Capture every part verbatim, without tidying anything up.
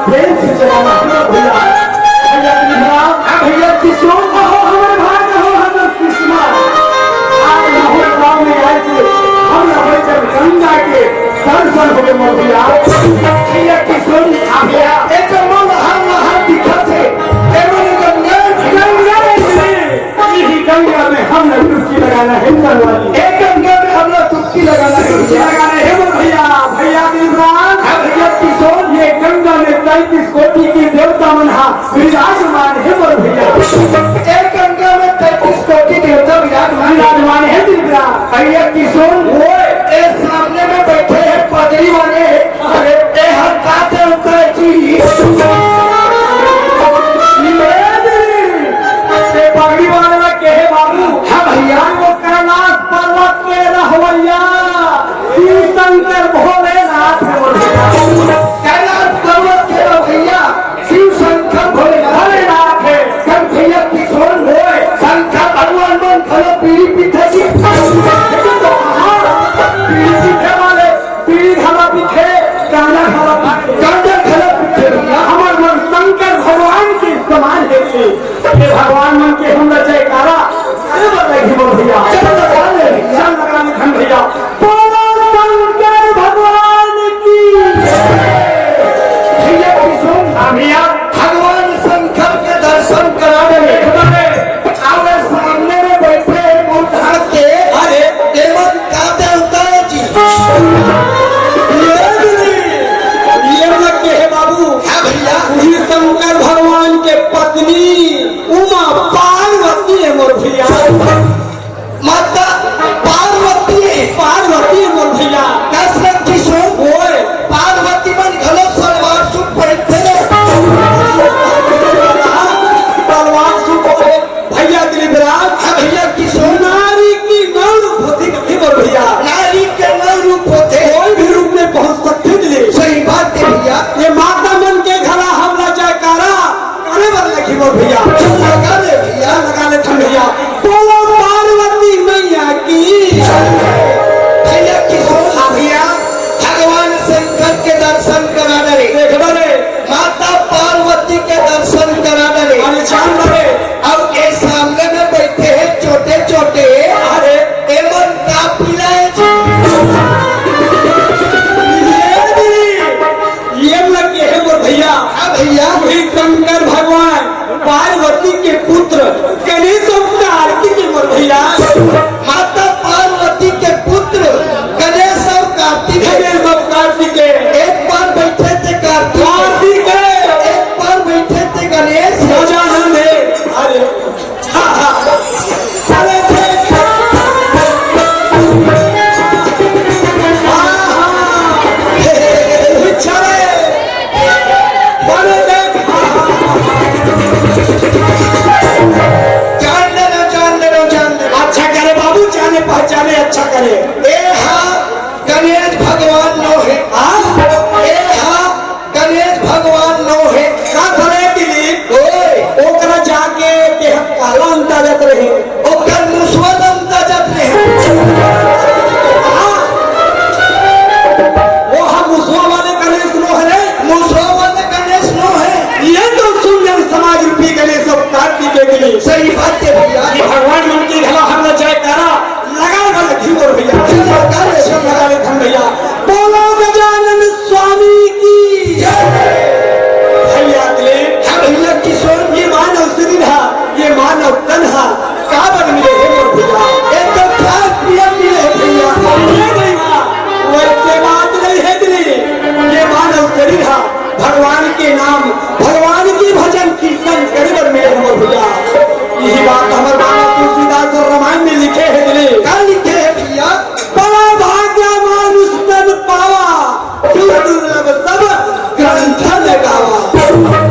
प्रेम से चलाना है भैया। भैया कृष्णा, हाँ भैया किशोर, कहो हमर भाई, कहो हमर कृष्णा। आज माहौर गांव में आए थे, हम ना भाई जब गंगा के दर्शन हो गए मोर भैया। भैया किशोर, हाँ भैया। एक मन हर नहा दिखत है, एमन गंगा, गंगा में, यही गंगा में हम ना डुबकी लगाना है संगवारी। एक गंगा में हम ना डुबकी लगाना है, डुबकी लगाना है मोर भैया। भैया कृष्णा, हाँ भैया किशोर, ये गंगा में तैंतीस कोटि के देवता मन हा विराजमान हे मोर भैया। ए गंगा में तैंतीस कोटि देवता विराजमान, विराजमान हे दिलबरा। भैया किशोर, ओए, ए सामने में बैठे हैं पगड़ी वाले। अरे, ए हर का देवता है जी? ये पगड़ी वाले ला कहे बाबू। हाँ भैया। वो कैलाश पर्वत के रहवैया शिव शंकर भोलेनाथ हे मोर भैया। कैलाश पर्वत के रहवैया शिव शंकर भोलेनाथ। भोलेनाथ हे। शंकर भैया किशोर होय। शंकर भगवान मन घलो बीड़ी पीथे जी। हाँ, बीड़ी पीथे वाले, बीड़ी घलो पीथे, गांजा घलो पीथे। गांजा घलो पीथे भैया। हमर मन शंकर भगवान के समान हे जी। हे भगवान मन के हम ला जयकारा करे बर लगही मोर भैया। चल लगा ले भैया। चल लगा ले धन भैया। बोलो शंकर भगवान की। भैया किशोर, हाँ भैया। भगवान शंकर के दर्शन करा दे। देख दे। आवे सामने में बैठे हैं बुद्धा के। अरे, एमन का देवता है जी? ये भी नहीं। ये मत कहे बाबू। हाँ भैया। वही शंकर भगवान के पत्नी उमा पार्वती हे मोर भैया। माता पार्वती हे। पार्वती हे मोर भैया। दशरथ जी सो ओए। पार्वती मन घलो सलवार सूट पहिरथे। सलवार सूट ओढ़े। भैया दिलीप राज। हाँ भैया किशोर। नारी के नौ रूप होथे कथे मोर भैया। नारी के नौ रूप होथे। कोई भी रूप में पहुंच सकथे दिलीप। सही बात हे भैया। ये माता मन के घला हमला जयकारा करे बर लगही मोर भैया। लगा ले भैया। लगा ले धन भैया। बोलो पार्वती मैया की। भैया किशोर। हाँ भैया। भगवान शंकर के दर्शन करा दे। देख दे रे। माता पार्वती के दर्शन करा दे। अरे जान दे रे। अब ए सामने में बैठे हैं छोटे छोटे। अरे। एमन का पिलाए जी? ये भी ये लगे हे मोर भैया। हाँ भैया। वही शंकर भगवान पार्वती के पुत्र गणेश अउ कार्तिक हे मोर भैया। माता पार्वती के पुत्र गणेश अउ कार्तिक। गणेश अउ कार्तिक। एक बार बैठे थे कार्तिक। कार्तिक। एक बार बैठे थे गणेश। गजानन हे। अरे। अरे देख। हाँ, हाँ। हे, हे, हे, हे, हे, चले। अरे देख। जान दे ना, जान दे ना, जान दे ना। अच्छा करे बाबू, जाने पहचाने अच्छा करे। ए हा गणेश भगवान नो हे। हाँ? ए हा गणेश भगवान नो हे। का करे दिलीप? ओए। ओकरा जाके के हम काला अंता जात रहे। ओकर मुसवा अंता जात रहे। हाँ। वो हम मुसवा वाले गणेश नो हे रे। मुसवा वाले गणेश नो हे। ये तो सुंदर समाज रूपी गणेश अउ कार्तिक के दिलीप। सही बात हे भैया। ये भगवान मन के घला हमला जयकारा लगा ले धन भैया। लगा ले धन भैया। बोलो गजानन स्वामी की जय। भैया अगले। हाँ भैया किशोर। ये मानव शरीर हा, ये मानव तन हा, काबर मिले हे मोर भैया? ये तो खास पिया मिले हे भैया। ये भैया, वैसे बात नहीं हे दिली। ये मानव शरीर हा, भगवान के नाम, भगवान के भजन कीर्तन करे बर मिले हे मोर भैया। यही बात हमर बाबा तुलसीदास रामायण में लिखे हे दिली। का लिखे हे भैया? बड़ा भाग्य मानुष तन पावा, जो दुर्लभ सब ग्रंथन गावा।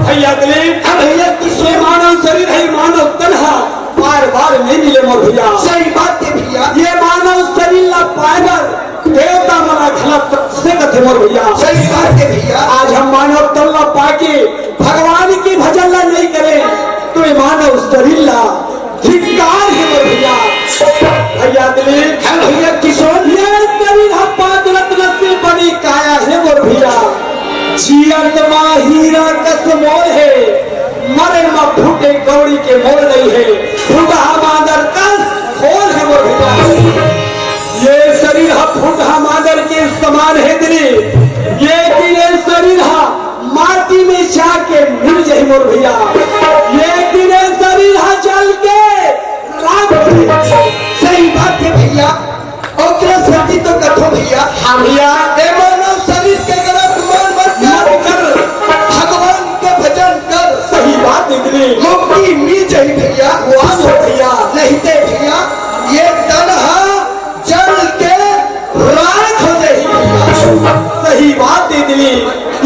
भैया दिलीप, हाँ भैया, किशोर। ये मानव शरीर हे, मानव तन हा, बार बार नहीं मिले मोर भैया। सही बात हे भैया। ये मानव शरीर ला पाए बर देवता मन घला तपस्या करथे मोर भैया। सही बात हे भैया। आज हम मानव तन ला पाके भगवान के भजन ला नहीं करे, तो ये मानव शरीर ला धिक्कार हे मोर भैया। भैया दिलीप। हाँ भैया किशोर। ये शरीर हा पांच रत्न से बनी काया हे मोर भैया। जियत मा हीरा कस मोल हे, मरे मा फूटे कौड़ी के मोल नइ हे। फूटहा बांदर कस खोल हे मोर भैया। ये शरीर ह फूटहा बांदर के समान हे दिलीप। ये दिन ये शरीर ह माटी में जाके मिल जाही मोर भैया। ये दिन ये शरीर ह जल के राख हो जाही। सही बात हे भैया। ओकरे सेती तो कथों भैया। हाँ भैया। ए मानव शरीर के गलत गुमान मत कर। मत कर। भगवान के भजन कर। सही बात निकली। मुक्ति मिल जाही भैया। वाह भैया। नहीं ते भैया, ये तन ह जल के राख हो जाही भैया। सही बात निकली।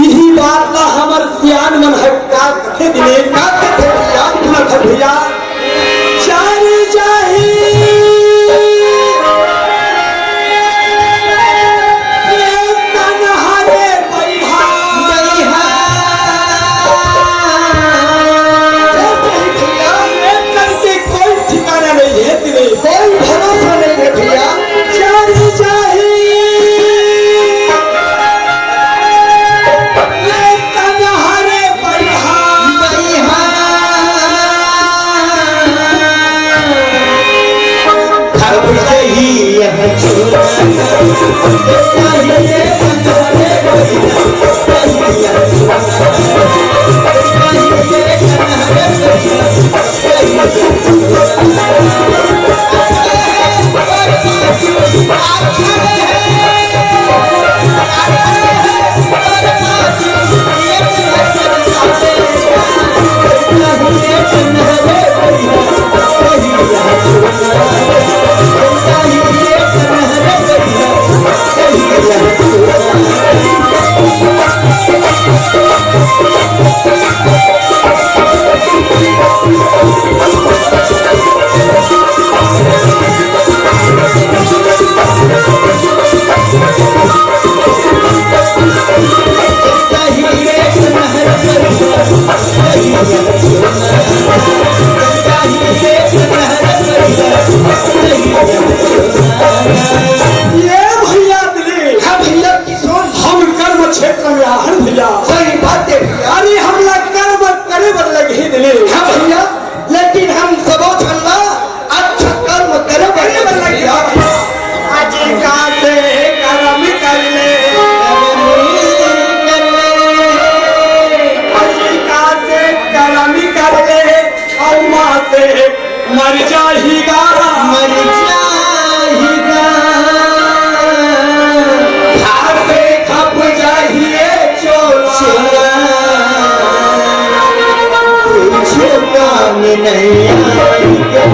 इही बात ला हमर सियान मन ह का कथे दिलीप? का कथे भैया? सुनत हन भैया। चल जाही ये तन हरे बइहा। बइहा। चल जाही भैया। ये तन के कोई ठिकाना नइ हे दिलीप। कोई भरोसा नइ हे भैया। चल जाही ये तन हरे बइहा। बइहा। अब जही यह छोरा, ये भैया दिलीप। हाँ भैया, किशोर। हम कर्म क्षेत्र में आहन भैया। सही बात हे भैया। अरे हमला कर्म करे बर लगही दिलीप। हाँ भैया, लेकिन हम सबो झन ला अच्छा कर्म करे बर लगही भैया। अजी का से कर्म कर ले, अजी का से कर्म कर ले, अउ माँ से मर जाही गा, मर जाही गा। घासे खप जाही ए चोला। चोला। कुछो काम नहीं आएगा।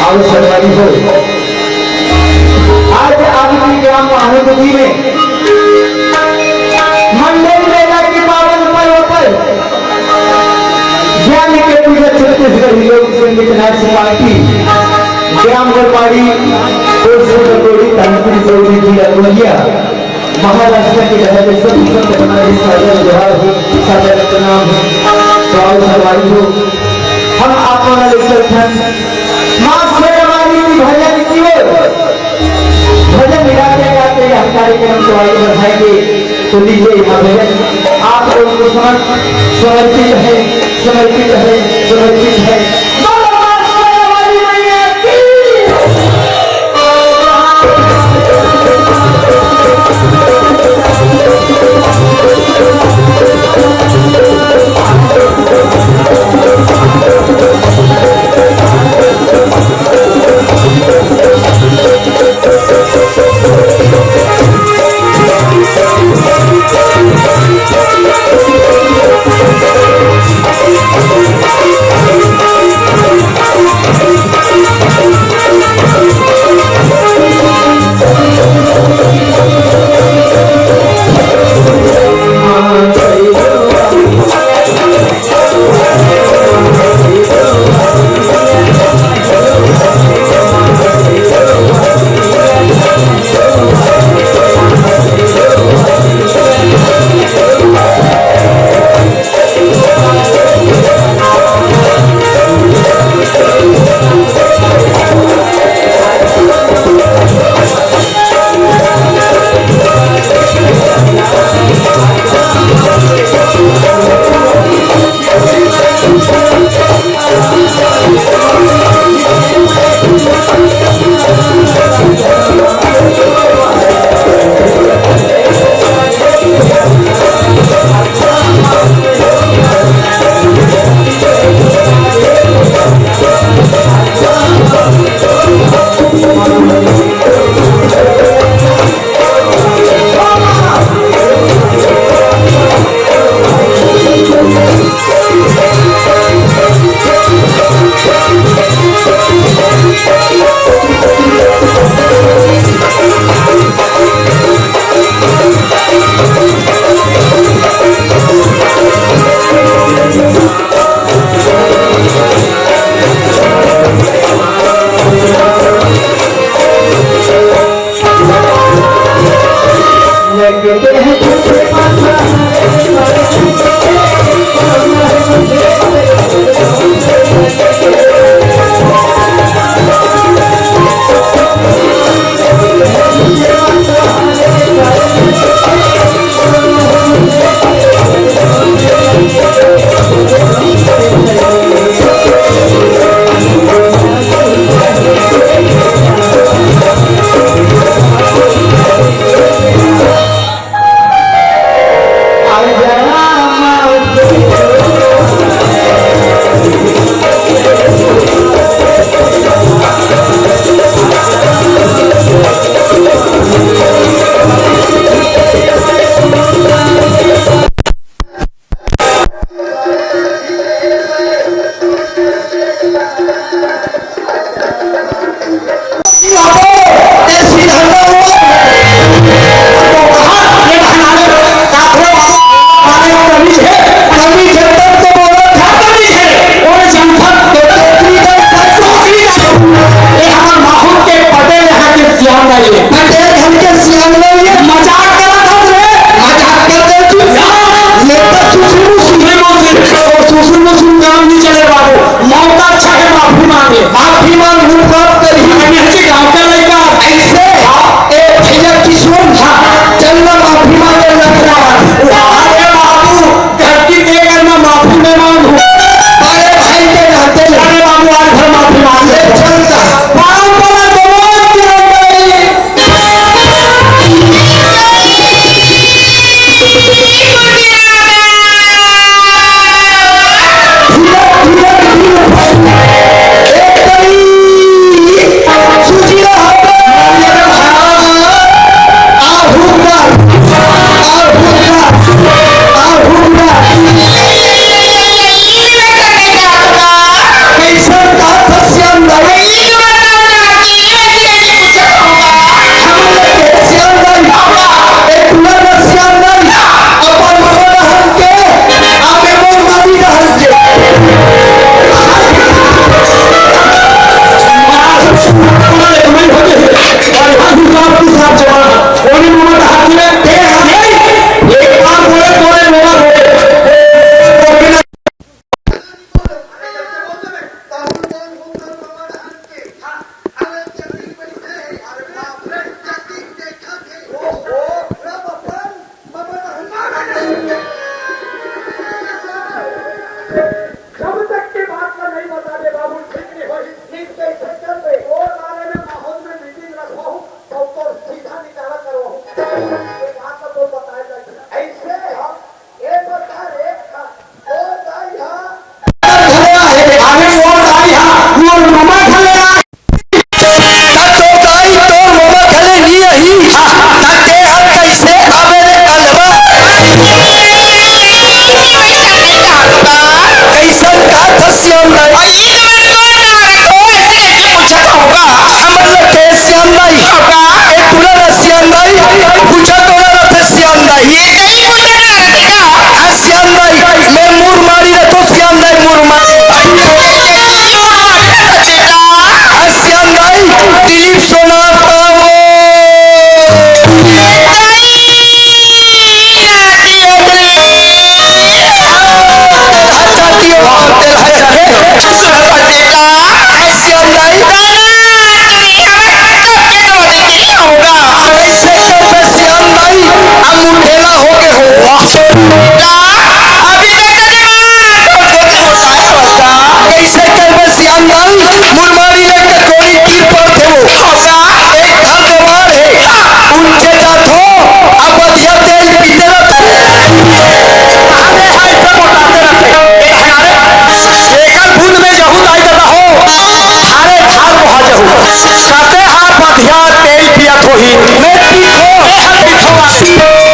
आओ संगवारी हो, आज आपके ग्राम महानंदपुरी में मंडल मेला के पावन पर्व पर ज्ञान के पूजा छत्तीसगढ़ी लोक संगीत नाट्य पार्टी ग्राम गोरपाड़ी, पोस्ट गोरपाड़ी, तहसील चौरी, जिला बलिया, महाराष्ट्र के रहते सभी संत हमारे सादर जोहार हो, सादर प्रणाम हो। तो आओ संगवारी हो, हम आप मन ला लेकर थन माँ शेरावाली की भजन की ओर। भजन गाते गाते यह कार्यक्रम को आगे बढ़ाएंगे। तो लीजिए, यह भजन आप लोगों को समर्प-, समर्पित है, समर्पित है, समर्पित है। बोलो माँ शेरावाली मैया की। ऐसे ये प्रकार एक था, वो दाई हा। आगे वो दाई हा, वो ममा खले ना। त तो दाई तोर ममा खले नी अही, त ते ह कइसे अबे रे कलवा? कइसन का था सियान दाई? हमन ल के सियान दाई? ए टूरा ल सियान दाई? पूछा तोला रथे सियान दाई। आ सियान दाई, मैं मुरमारी रथो सियान दाई, मुरमारी। आ सियान दाई, दिलीप सोनार पावो। हचातियो, हचातियो। आ सियान दाई। कइसे करबे सियान दाई, हम मुठेला होके हो। बेटा, अभी तो तेरे माँ को तो होता है, होता। कइसे करबे सियान दाई, मुरमारी ले कटोरी तीर पर थे वो। होता। एक घर दीवार है, उनके जात हो, अब बढ़िया तेल पीते रहते। अरे, हाय, सब उठाते रहते। ए, हमारे, एकल बूंद में यहूद आई जाता हो। अरे, धार को हा जहू। कहते हा, बढ़िया तेल पियत होही। मैं पीठो, ए, हम पीठो वाले।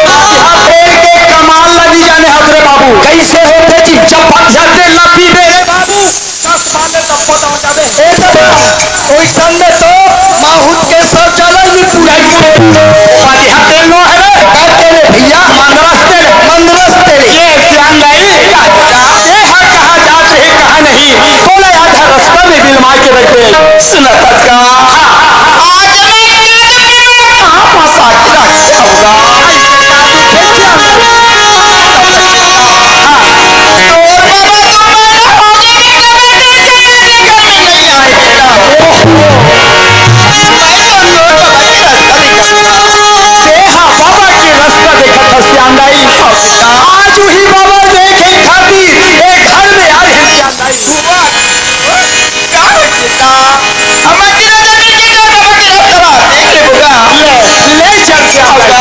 बढ़िया तेल के कमाल लगी जाने हाथ रे बाबू। कइसे होथे जी? जब बढ़िया तेल ला पीबे रे बाबू, तब साले सबको दवा जाबे। ए बाबा, कोई संग तो माहुत के सब चला जी पूरा जी। बढ़िया तेल नो है रे। का तेल है भैया? मंदरस तेल, मंदरस तेल। ये सियान दाई, ये हा कहाँ जात हे, कहाँ नहीं। बोले आधा रास्ता में बिलमा के रख दे। सुना तक का? आज मैं कहाँ फंसा के रखा होगा? आज ही बाबा देखे खातिर एक घर में आए हैं। ले, ले चल के आओगा।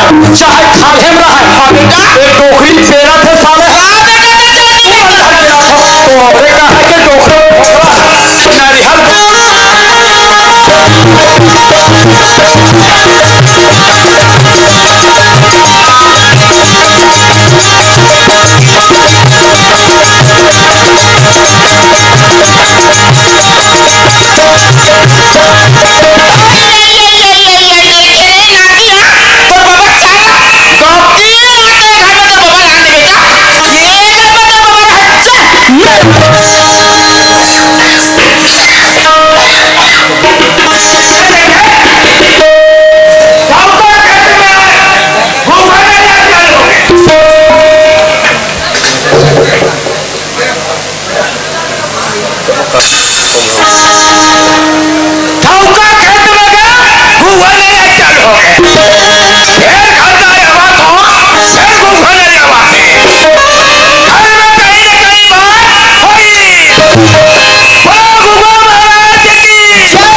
चाहे खाल्हे म रहय। हाँ बेटा। ए डोकरी पेरा थे साले। हाँ बेटा, बेटा, बेटा। तो बेटा है के डोकरा, नरिहर। धौका खेत में गया, कुआं में चालू हो गए। फिर घर का आवाज हो, फिर कुआं में आवाज। घर में कहीं ना कहीं बात होगी। बोलो, कुआं महाराज की जय।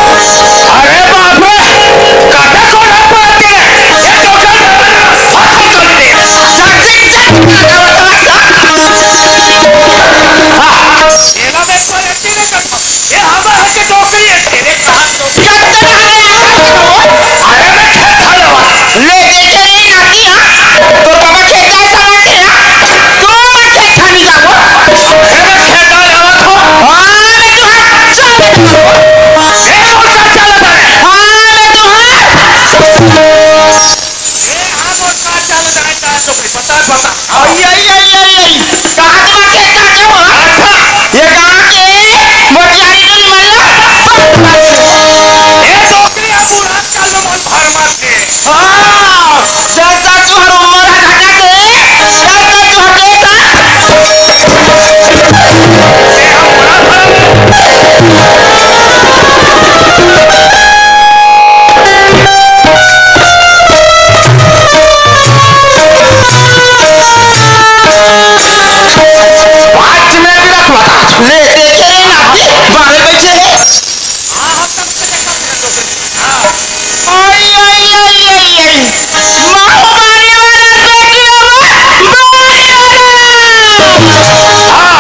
अरे बाप रे, काटा कोड़ा पड़ते हैं। ये तो कर, बात करते हैं। हाँ, सेना में पलटी में करता। ये हमारा है कि डोकरी है। अरे कहाँ डोकरी? अरे मैं खेत खा लेवा। ले देखे रे नाती, हाँ? तोर बाबा खेत जाए सवा के ना? तू मैं खेत खा नहीं जाबो। अरे मैं खेत खा लेवा तो। हाँ, मैं तो हाँ, चल। ए, मोर चाचा लगा है। हाँ, मैं तो हाँ। ए, हाँ, मोर चाचा लगा है, चाचा डोकरी। बता, बता। आई, आई, आई, आई, आई। सात बजे का क्यों? अच्छा। ये कहाँ के? मोतिहारी के मल्ला। ए, डोकरी है, पूरा चालू मन भर मार दे। हाँ, जब तक तुहर उमर है घटा के, तब तक तुहर लेकर। पाँच मिनट रखवा। ले, देखे ना, बारह बजे है। आई, आई, आई, आई, आई। माँ, मारे वाला बेटी हो, मारे वाला।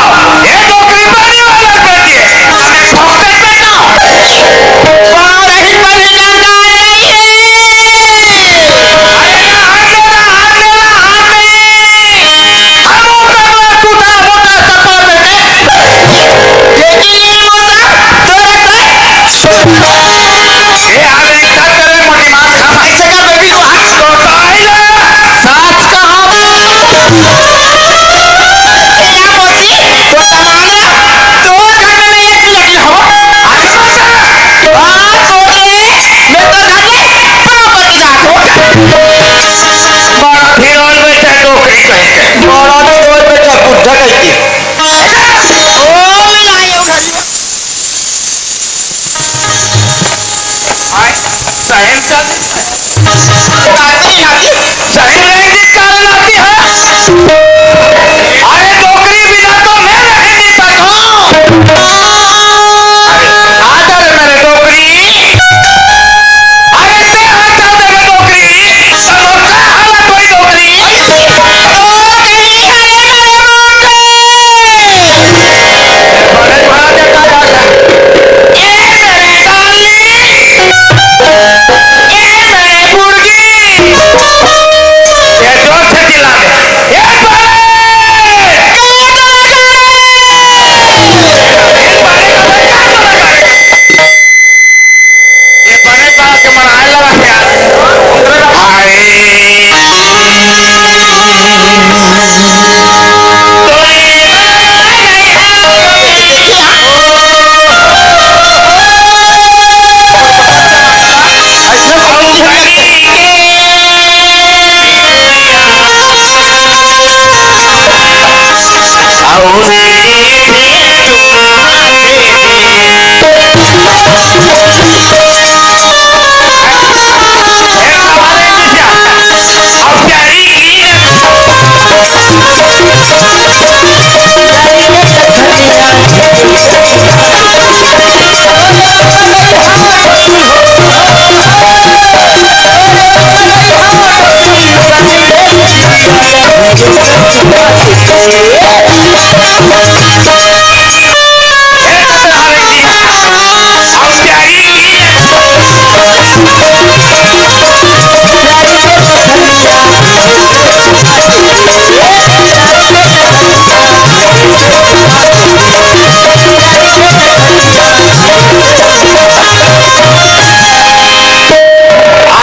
हाँ, ये डोकरी मारे वाला बेटी है। ठोकर बेटा। बारह ही महीना का नहीं है। अरे, हाथ दे ना, हाथ दे ना, हाथ दे। हमू कमला टूटा मोटा सपा बेटे। देखी नहीं मोटा, तोरा का? ए, अरे, का करे मोटी मार खा भाई से का बेबी को हाथ तो ताई ला। सास का हम। ए, मोटी, तो तमाना, तो घर में एक लगी हो। अरे, बात हो गई, मैं तो घर में पाँव पति का हो। बड़ा फिरौन में से डोकरी कहीं के। बड़ा फिरौन में से बुढ़ा कहीं के। ओ, लायो, लायो। हाय, सही सर। नाती, नाती, सही रहेगी, काल नाती है। अरे, डोकरी बिना तो मैं रह नहीं सकता। आ जा रे मेरे डोकरी। अरे, ते आ जा रे मेरे डोकरी। समोसा वाला कोई डोकरी। डोकरी, अरे, मेरे मुंडे। बड़े बड़ा देखा जा रहा है। ए मेरे डार्लिंग, ए मेरे मुर्गी,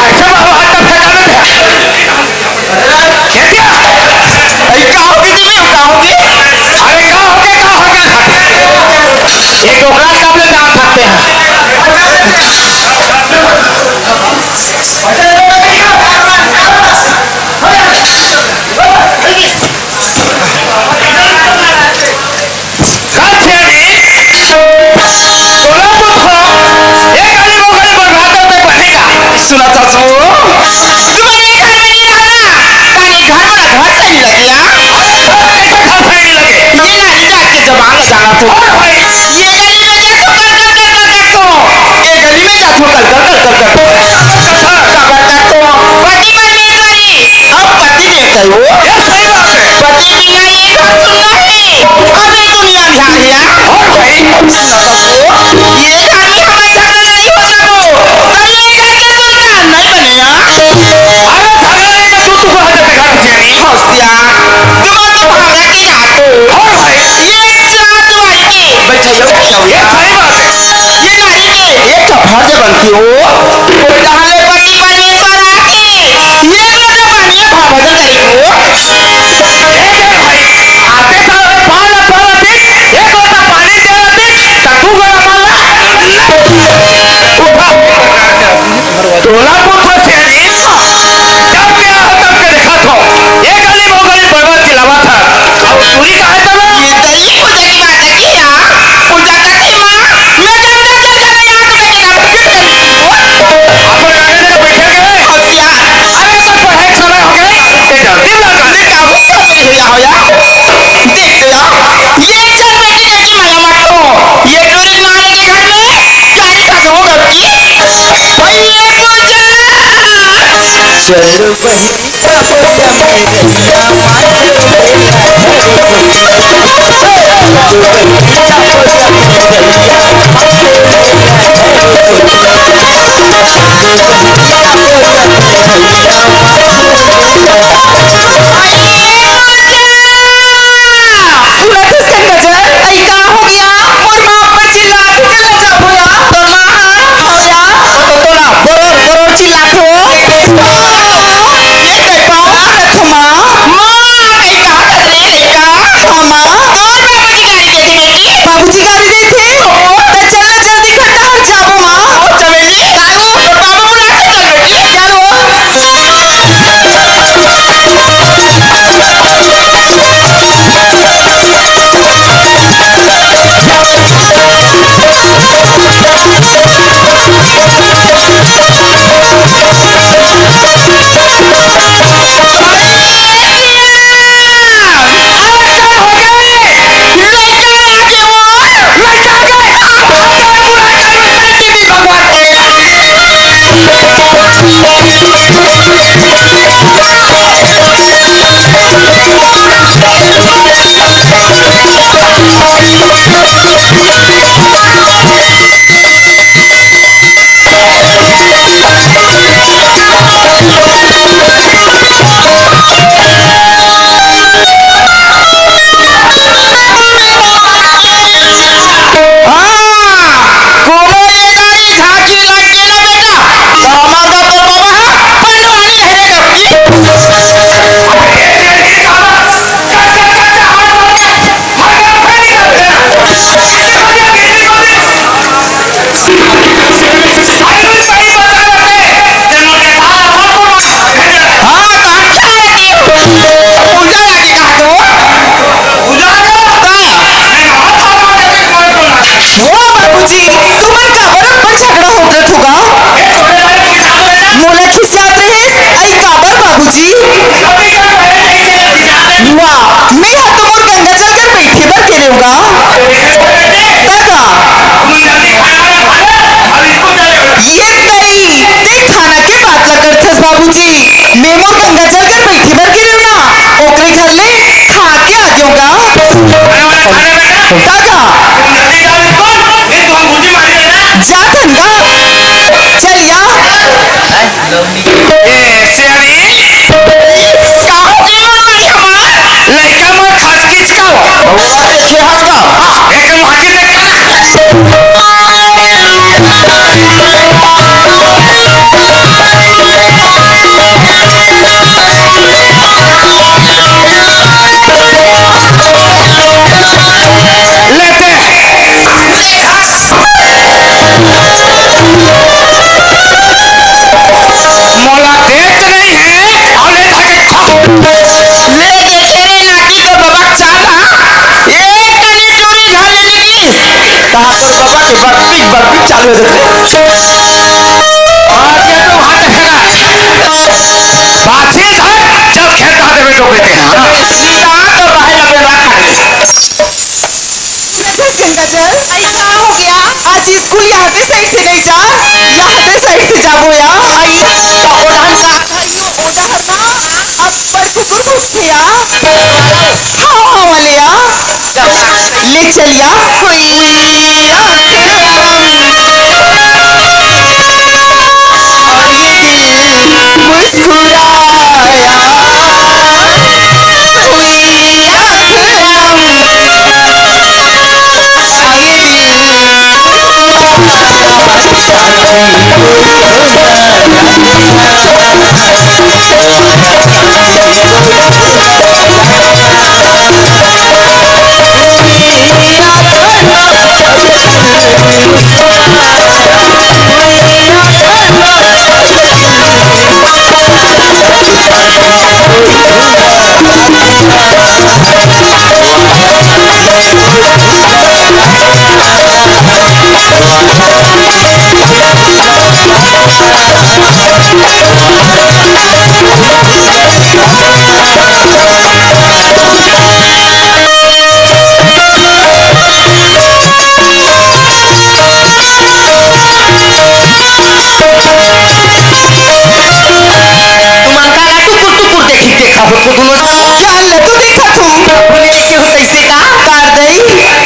अच्छा बाबा, हाथ तब तक आवे थे। अरे का होगे जी, का होगे? अरे का होगे, का होगे? ये डोकरा के अपने दांत थकते हैं। का छेड़ी? तोला पुत हो, एक गली वो गली बर्बाद होते बनेगा। सुना था सो? तुम्हारे घर में नहीं रहना, ताकि घर वाला घर से नहीं लगे, हाँ? कैसे घर से नहीं लगे? ये ना रिचार्ज के जमाना जाना तो। और भाई? ये गली में देखो, कर, कर, कर, कर, कर, कर। ये गली में देखो, कर, कर, कर, कर, कर। काबर कर तो? पति मन नहीं करी। अब पति नहीं करी वो। ये सही बात है। पति बिना ये घर सुनना है। अब ये दुनिया ध्यान है। और भाई? ये गाड़ी हमारे घर से नहीं हो जातो। तो ये घर के सुनता नहीं बने, हाँ? अरे साला, ये तू, तू कहाँ जाते घर से नहीं? होशियार। तुम्हारे भाड़ा के नाटो। और भाई? ये चार दुआरी के। भाई, सही बात है। ये सही बात है। ये नारी के एक तो फर्ज बनती हो, कोई कहा ले पति बने पर आके, ये बात बनिए भाव बदल गई हो। ए भाई, आते साल में पाला पाला दिन, ये तो पानी दे रहा दिन, तू गला माला। उठा। तोला पुत्र से नहीं, जब क्या हो तब के देखा था, ये गली वो गली बर्बाद चिल्लावा था, अब पूरी कहा था ना? ये दही पूजा की बात है क्या? पूजा करती माँ, मैं जानता था, चलो यहाँ तो मैं किताब क्यों करती हूँ? अपन आगे से बैठे गए। होशियार। अरे तो पढ़े समय हो गए। ये जानती ना, जानती क्या हो? ये हो या? देख तो या, ये चल बेटी, बेटी माला मत हो। ये टूरी मारे के घर में क्या लिखा के होगा कि? भैया पूजा। चल भैया पूजा। सुनत हस कन गजल? अई का हो गया? मोर माँ ऊपर चिल्लात हे, चला जाबो या। तोर माँ हा? हो या। ओ तो तोला बरोर, बरोर चिल्लात हो। ये कर पाओ, रथ माँ। माँ, अई का कर रे, अई का? हाँ, माँ। तोर बाबूजी गारी देथे बेटी। बाबूजी गारी देथे? ओ। त चला जल्दी फटाफट जाबो, माँ। ओ चमेली, कालो, तोर बाबू बुलाथे, चल बेटी। चलो। हाँ, कोनो ये गाड़ी झांकी लग गे ना बेटा, तो हमर तो तोर बाबा ह पनवानी हरे डबकी। हाँ, तोर बाबा के बकबक, बकबक चालू हो जाथे। आज ये तो बात है ना। बाछी धर, चल खेत आ देबे तो कहते हैं। हाँ। सीधा तो रहे लगे ना खा ले। कैसे चिंता कर? अरे, का हो गया? आज स्कूल यहाँ से सही से नहीं जा, यहाँ से सही से जाबो या? आई, तो ओढ़न का, आई, ओढ़न का, अब पर कुकुर घुस गया। हाँ, हाँ, वाले या। ले चलिया। हुई आंखें बंद, और ये दिल मुस्कुराया। हुई आंखें बंद, और ये दिल तुमन काला टुकुर टुकुर देखी देखा हो तो दोनों। क्या ले तो देखा तू? अपने कैसे हो, कैसे का? कार दई।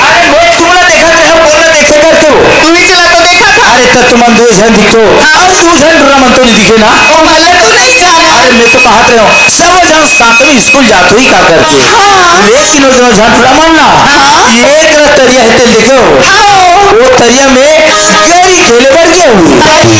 अरे वो तुमला देखत रहे, बोलना देखे कर तू। तू ही चला तो देखा था। अरे तो तुमन दो झन दिखो। हाँ। अरे दो झन टुरा मन तो नहीं दिखे ना। ओ मला तो नहीं जाना। अरे मैं तो कहत रहे हूँ, सब झन साथ में स्कूल जात होही का करके। हाँ। लेकिन वो दोनों झन टुरा मन ना, हाँ। ये एक तरिया है तेल देखो। हाँ। वो तरिया में गरी खेले बर गए हुए। अरे।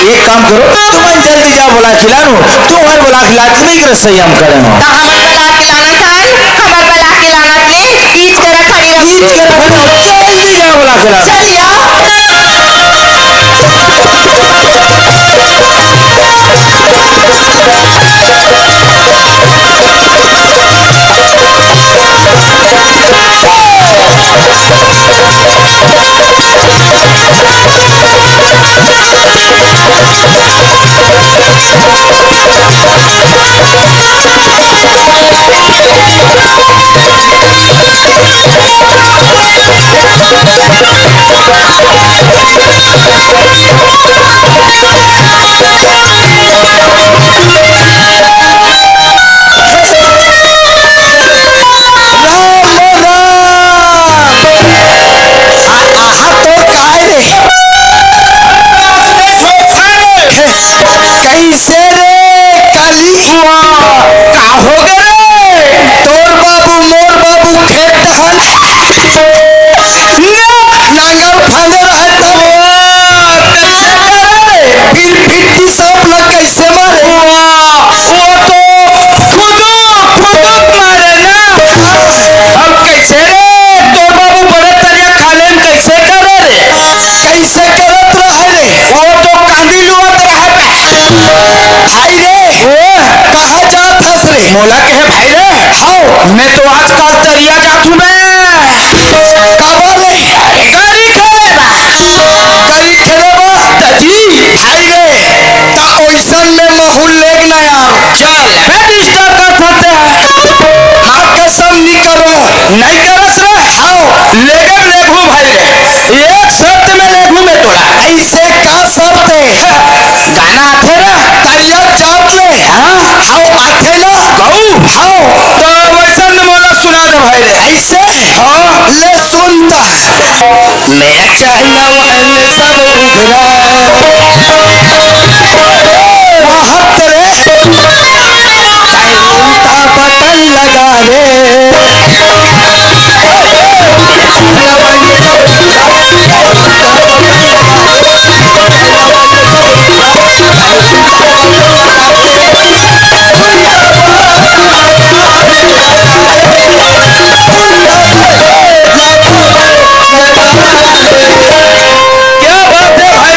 एक काम करो, तुमन जल्दी जाओ बुला के लानो, तुमन बुला के ला के नहीं कर सही हम करे हो। तो हमर बुला के लाना था, हमर बुला के लाना थे, ईच करा खड़ी रहो। ईच करा खड़ी रहो, जल्दी जाओ बुला के लानो। चलिया। आहा, तो काय रे? कैसे रे काली? का हो गे रे? तोर बाबू, मोर बाबू खेत डहर। ना, नांगर फांदे रहे तब। कैसे करे? फिर फिफ्टी सांप ला कैसे मारे? वाह, वो तो फुदुक, फुदुक मारे ना। अब कैसे रे? तोर बाबू बड़े तरिया खाले में कैसे करे रे? कैसे करत रहे रे? वो तो कांदी लुवत रहे। भाई रे, ओ। कहाँ जात हस रे? मोला कहे भाई रे। हव। मैं तो आजकल तरिया जात हूँ मैं। काबर रे? अरे गरी खेले बा। गरी खेले बा? त जी। भाई रे, त ओइसन में महू लेग ना यार। चल। मैं disturb कर सकते हैं। हाँ, कसम नहीं करो। नहीं करस रे? हव। लेगे लेगू भाई रे। एक शर्त में लेगू मैं तोला। ऐसे का शर्त है? गाना आथे ना? तरिया जात ले। हाँ। हव आथे ना? कहू। हव। तो वैसन मोला सुना दे भाई रे। ऐसे? हाँ। ले सुन त। मेरा चहलवन सब उघरा। महत रे। उल्टा बटन लगावे। क्या बात है भाई,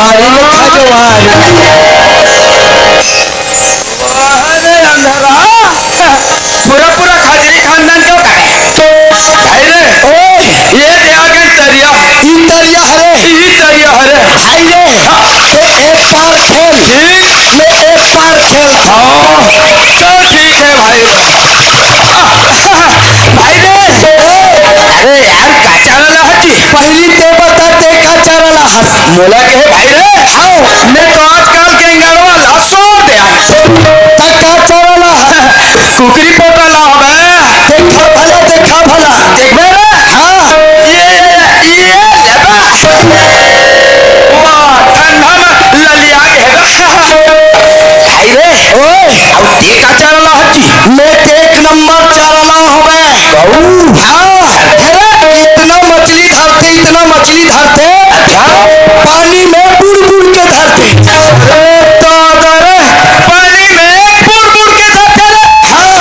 अरे देखा जो आ रहा है। अरे अंधरा, पूरा पूरा खजरी खानदान का भाई। भाई रे, ओए, ये दे आ गए तरिया। ई तरिया हरे। ई तरिया हरे। भाई रे, हाँ। ए, एक पार खेल। ठीक। मैं एक पार खेल। हाँ। चल ठीक है भाई। भाई रे, अरे यार, का चारा ला हची? पहिली ते बता, ते का चारा ला हस? मोला कहे भाई रे, हाँ। मैं तो आजकल के गड़वा ला छोड़ दे। ता का चारा ला हस? कुकरी पोटा ला हवे। देखा भला, देखा भला। देखबे रे? हाँ। ये, ये, ये लेबा। वाह, ठंडा में ललिया के। भाई रे, ओए। अब ते का चारा ला हची? मैं तो एक नंबर चारा ला हवे। कहू? हाँ। अरे, इतना मछली धरते, इतना मछली धरते। अच्छा। पानी में बुड़ बुड़ के धरते। अरे दादा रे, पानी में बुड़ बुड़ के धरते रे। हाँ।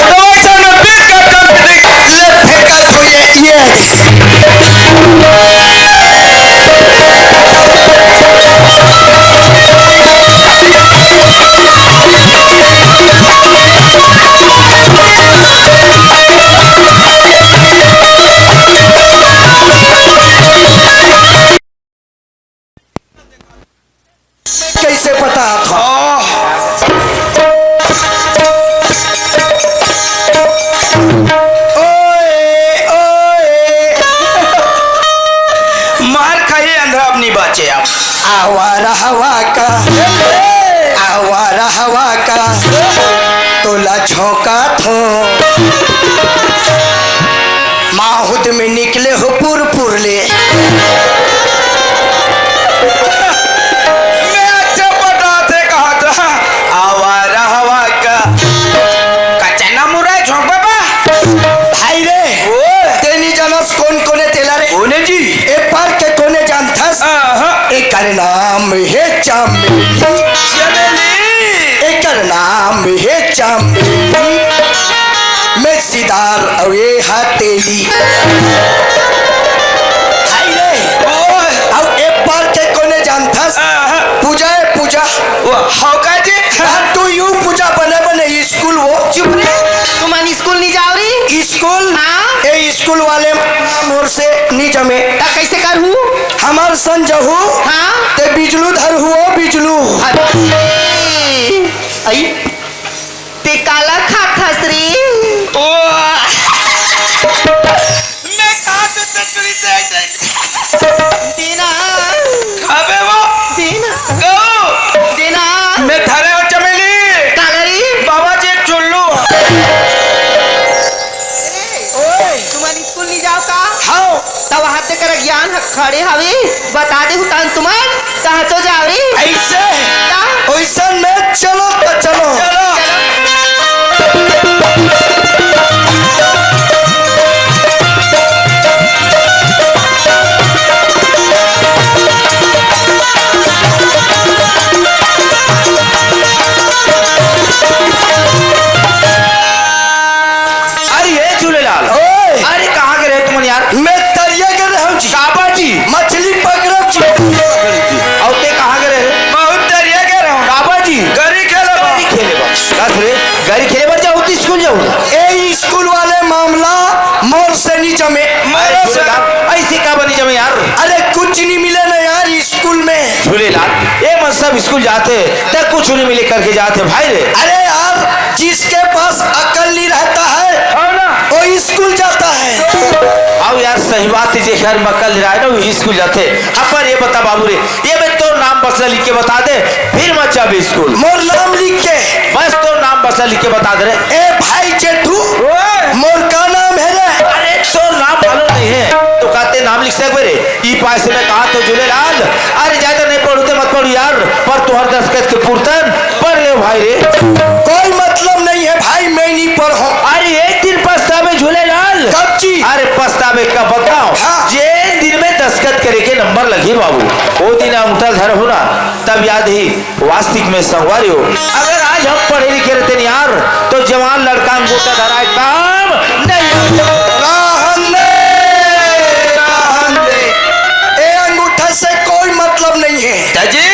तो वैसे में बीच का टन देख। ले फेंका तो ये, ये। कैसे पता था? ओए, ओए। मार खाई अंधरा अपनी बाचे आप। आवारा हवा का, आवारा हवा का, तोला झोंका थो। माहुद में निकले हो पुर पुर ले। मैं अच्छा पटाथे कहा था, आवारा हवा का। कचना मुरा झोंक बाबा। भाई रे, ओ। तेनी जानस कोन कोने तेला रे? कोने जी? ए पार के कोने जानथस? आहा। एकर नाम हे चमेली। चमेली। एकर नाम हे चमेली। मैं सिदार अउ ए हथेली। हाय रे। ओए। अउ ए पार के कोने जानथस? आहा। पूजा ए पूजा। वो हव का जी? हाँ, तू यू पूजा बने बने स्कूल वो। चुप रे, तुमन स्कूल नहीं जाओ री? स्कूल? हाँ। ए स्कूल वाले मोर से नहीं जमे। ता कैसे करहू? हमार सन जहू। हाँ। ते बिजलू धरहू, ओ बिजलू। अरे, आई। ते काला खाथस रे? ओ। मैं कहा तो तंदूरी से दीना। अबे वो। दीना। गऊ। दीना। मैं धरे हो चमेली। काला रे? बाबा जी चुल्लू। ओए। तुमन स्कूल नहीं जाओ का? हाँ। तब वहाँ ते कर ज्ञान ह-, खड़े हवे, बता दे उतान तुमन। कहाँ तो जाओ रे? ऐसे? का? ओइसन में चलो तो चलो। चलो। अरे, हे झूलेलाल। ओए। अरे, कहाँ गे रहे तुमन यार? मैं तरिया गे रहे हूँ जी। काबा जी? मछली पकड़ब जी। अउ ते कहाँ गे रहे? बहुत तरिया गे रहे हूँ। काबा जी? गरी खेलब। गरी खेलब। बस रे, गरी खेले बर जाहू त स्कूल जाहू? ए स्कूल वाले मामला मोर से नहीं जमे। अरे, अइसे काबर नहीं जमे यार? अरे, कुछ नहीं मिले ना यार स्कूल में। झूलेलाल, ए मन सब स्कूल जाथे, त कुछ नहीं मिले करके जाथे भाई रे। अरे यार, जिसके पास अकल नहीं रहता है, हाँ ना? वो स्कूल जाता है। अउ यार, सही बात हे, जेकर म अकल नहीं रहे ना, वो स्कूल जाथे। अब पर ये बता बाबू रे, ये बे तोर नाम बस ला लिख के बता दे, फिर मत जाबे स्कूल। मोर नाम लिख के? बस तोर नाम बस ला लिख के बता दे रे। ए भाई जेठू, ओए। मोर का नाम हे रे? अरे तोर नाम मालूम नहीं हे, तो का ते नाम लिख सकबे रे? ई पाय से मैं कहा तो झूलेलाल, अरे ज्यादा नहीं पढ़ू ते मत पढ़ू यार, पर तुहर दस्तखत के पुरतन पढ़ ले भाई रे। कोई मतलब नहीं है भाई, मैं नहीं पढ़ूं। अरे एक दिन पछताबे झूलेलाल। कब जी? अरे पछताबे कब बताओ? हाँ। जे दिन में दस्तखत करे के नंबर लगी बाबू, वो दिन अंगूठा धरहू ना, तब याद ही वास्तविक में संगवारी हो। अगर आज हम पढ़े लिखे रहते नहीं यार, तो जवान लड़का अंगूठा धराए काम नहीं। रहन दे, रहन दे। ए अंगूठा से कोई मतलब नहीं है। जी।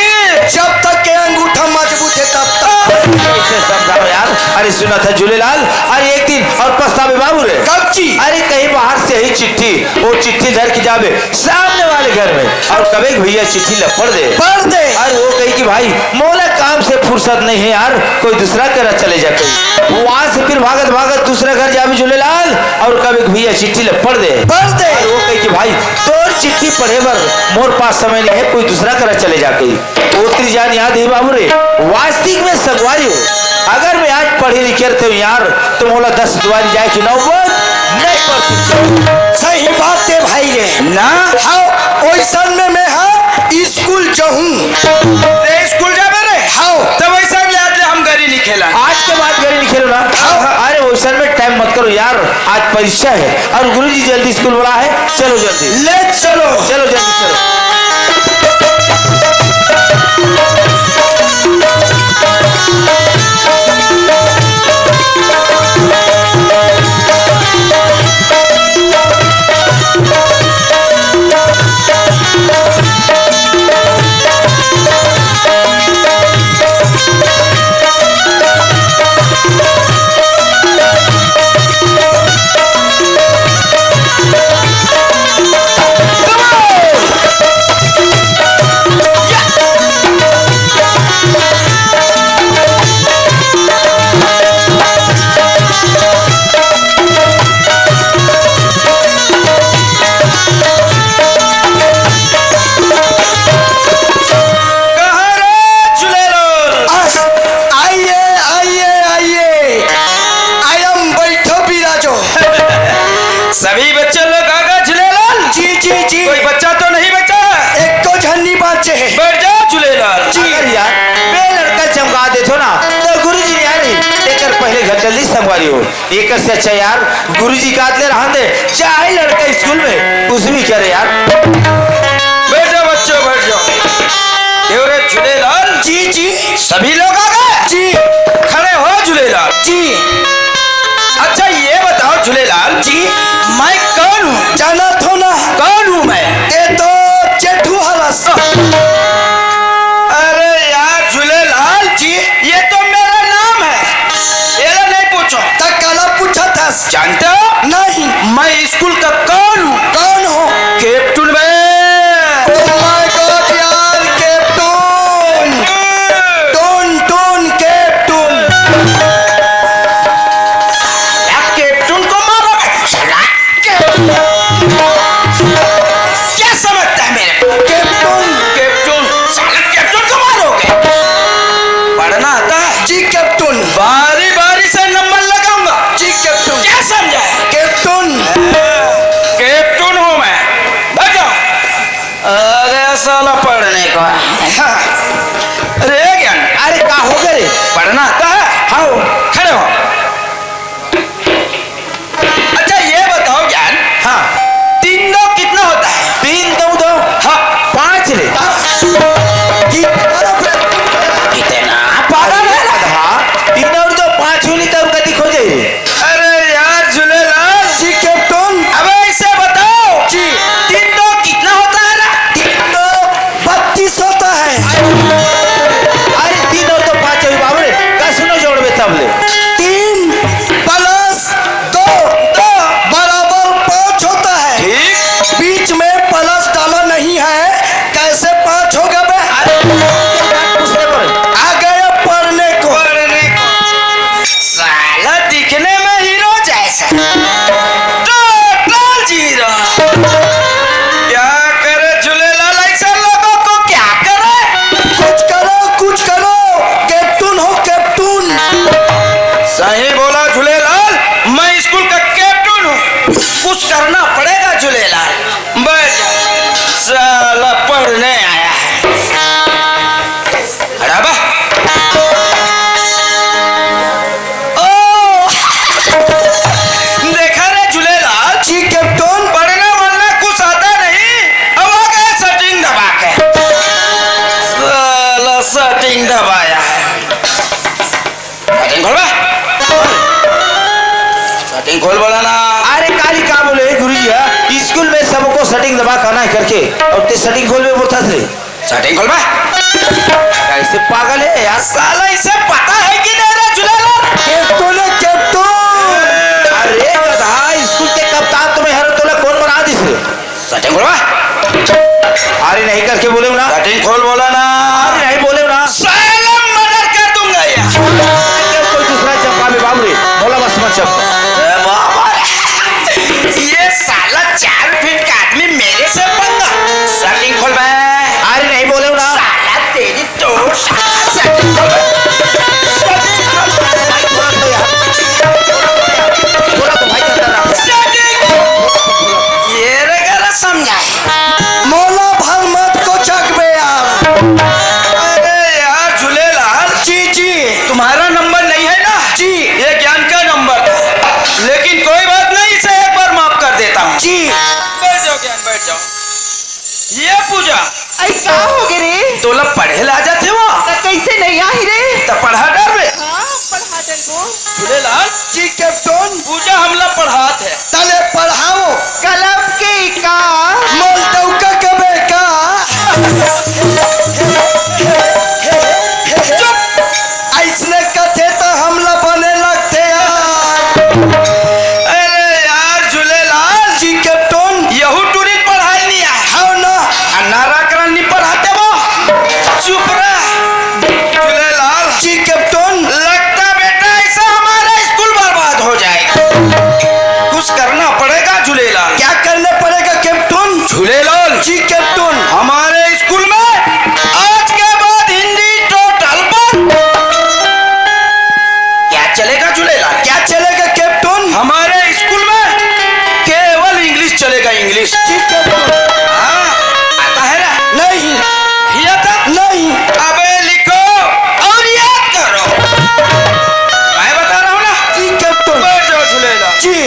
जब तक के अंगूठा मजबूत हे, तब तक। कैसे समझाओ यार? अरे सुना था झूलेलाल, अरे एक दिन और पछतावे बाबू रे। कब जी? अरे कहीं बाहर से ही चिट्ठी, वो चिट्ठी धर के जाबे सामने वाले घर में और कबे कि भैया चिट्ठी ला पढ़ दे। पढ़ दे। अरे वो कही कि भाई मोला काम से फुर्सत नहीं है यार, कोई दूसरा करा चले जा कही। वहां से फिर भागत भागत दूसरा घर जाबे झूलेलाल और कबे कि भैया चिट्ठी ला पढ़ दे। पढ़ दे। अरे वो कही कि भाई तोर चिट्ठी पढ़े बर मोर पास समय नहीं है, कोई दूसरा करा चले जा कही। ओतरी जान याद हे बाबू रे, वास्तविक में संगवारी हो, अगर मैं आज पढ़े लिखे रहते हूँ यार, तो मोला दस दुआरी जाए के नौबत नहीं पड़ती। सही बात हे भाई रे। ना? हाँ, ओइसन में मैं हाँ स्कूल जाहूँ। ते स्कूल जाबे रे? हाँ। तब वैसा ले आज ले हम गरी नहीं खेला। आज के बाद गरी नहीं खेलो ना। हाँ। अरे ओइसन में टाइम मत करो यार, आज परीक्षा है और गुरुजी जल्दी स्कूल बुला है, चलो जल्दी। ले चलो। चलो जल्दी चलो। कहाँ रे झूलेलाल? आइए, आइए, आइए। आयम बैठो बिराजो। सभी बच्चे लोग आ गए झूलेलाल? जी, जी, जी। कोई बच्चा तो नहीं बचा? एको झन नहीं बाँचे हे। बैठ जाओ झूलेलाल। जी। अगर यार, मैं लड़का चमका देथो ना, तो गुरुजी नहीं आ रही। एकर पहले घर चल दी संगवारी हो। एकर से अच्छा यार, गुरुजी का आदले रहन दे, चाहे लड़का स्कूल में कुछ भी करे यार। बैठ जाओ बच्चों, बैठ जाओ। देवरे झूलेलाल। जी, जी। सभी लोग आ गए? जी। खड़े हो झूलेलाल। जी। अच्छा ये बताओ झूलेलाल। जी। मैं कौन हूँ? जानत हो ना? कौन हूँ मैं? ये तो जेठू हलस। अरे यार झूलेलाल। जी। ये तो मेरा नाम है। एला नहीं पूछो। त काला पूछत हस? जानते हो? नहीं। मैं स्कूल का कौन हूँ? कौन हो? कैप्टन बे। Oh my God यार, कैप्टन। Tone, tone, captain. साला कैप्टन को मारो। साला कैप्टन। क्या समझता है मेरे को? कैप्टन। कैप्टन। साला कैप्टन को मारोगे? पढ़ना आता है? जी कैप्टन। बारी बारी से नंबर लगाऊंगा। जी कैप्टन। क्या समझा है? कैप्टन। कैप्टन हूँ मैं। बैठ जाओ। अरे साला पढ़ने को। हाँ। अरे ज्ञान। अरे का हो गए रे? पढ़ना आता है? हाँ। खड़े हो। अच्छा ये बताओ ज्ञान। हाँ। तीन दो कितना होता है? तीन दो दो। हाँ। पाँच रे। कितना? पागल है ना? हाँ। तीन और दो पाँच होनी तो कति खोजे रे? अरे यार झूलेलाल। जी कैप्टन। अबे इसे बताओ। जी। तीन दो कितना होता है ना? तीन दो बत्तीस होता है। अरे तीन और दो पाँच होई बाबू रे, कस नो जोड़बे तब ले। तीन प्लस दो, दो। बराबर पाँच होता है। ठीक। बीच में प्लस डाला नहीं है, कैसे पाँच होगा बे? अरे, पूछने पर। आ गया पढ़ने को। पढ़ने को। साला दिखने में हीरो जैसा, टोटल जीरो। क्या करे झूलेलाल ऐसे लोगों को, क्या करे? कुछ करो, कुछ करो, कैप्टन हो कैप्टन। सही बोला झूलेलाल, मैं स्कूल का कैप्टन हूँ, कुछ करना पड़ेगा झूलेलाल। बैठ जा, साला पढ़ने आया है। अरे बा। ओ! देखा रे झूलेलाल। जी कैप्टन। पढ़ना वढ़ना कुछ आता नहीं, अब आ गया सेटिंग दबा के। साला सेटिंग दबाया है। सेटिंग खोलबा। सेटिंग खोल बोला ना। अरे काली का बोले गुरुजी, हाँ? स्कूल में सबको सेटिंग दबा करना है करके, और ते सेटिंग खोलबे बोलता थे। सेटिंग खोलबा। कैसे पागल है यार? साला, इसे पता है कि नहीं रे झूलेलाल? कैप्टन है, कैप्टन। अरे गधा, स्कूल के कप्तान तो मैं हरों, तोला कौन बना दिस रे? शर्ट खोलवा। अरे नहीं करके बोले ना। शर्ट खोल बोला ना। अरे नहीं बोले ना। साला मर्डर कर दूंगा यार। कोई दूसरा चंपा भी बाबू रे, बोला बस मत चंपा। ए बाबा रे। ये साला चार फीट का आदमी मेरे से पंगा। शर्ट खोल बे। अरे नहीं बोले ना। साला तेरी तो साला शर्ट खोल बे। शर्ट खोल बे। थोड़ा तो भाई अंदर आ। शर्ट। ये रे करा समझाए। मोला भर मत को चकबे यार। अरे यार झूलेलाल। जी, जी। तुम्हारा नंबर नहीं है ना? जी। ये ज्ञान का नंबर। लेकिन कोई बात नहीं, इसे एक बार माफ कर देता हूँ। जी। बैठ जाओ ज्ञान, बैठ जाओ। ये पूजा। अरे का हो गे रे? तोला पढ़े ला जाथे वो? त कैसे नहीं आही रे? त पढ़ा डर में। हाँ, पढ़ा डर वो। झूलेलाल। जी कैप्टन। पूजा हमला पढ़ात है। तले पढ़ाओ। कलम के का? मोल डौका कबे का? चुप। ऐसने कथे त हमला बने लगथे यार। अरे यार झूलेलाल। जी कैप्टन। यहू टूरी पढ़ाई नहीं आए। हाँ ना। आ नारा करण नहीं पढ़ाते वो। चुप रह। झूलेलाल। जी कैप्टन। लगता बेटा ऐसा हमारा स्कूल बर्बाद हो जाएगा। कुछ करना पड़ेगा झूलेलाल। क्या करना पड़ेगा कैप्टन? झूलेलाल। जी कैप्टन। हमारे स्कूल में आज के बाद हिंदी टोटल बंद। क्या चलेगा झूलेलाल? क्या चलेगा कैप्टन? हमारे स्कूल में केवल इंग्लिश चलेगा, इंग्लिश। ठीक है। हाँ, आता है ना? नहीं। हिया था? नहीं। अबे लिखो और याद करो। मैं बता रहा हूँ ना। ठीक है तो। बैठ जाओ झूलेलाल। जी।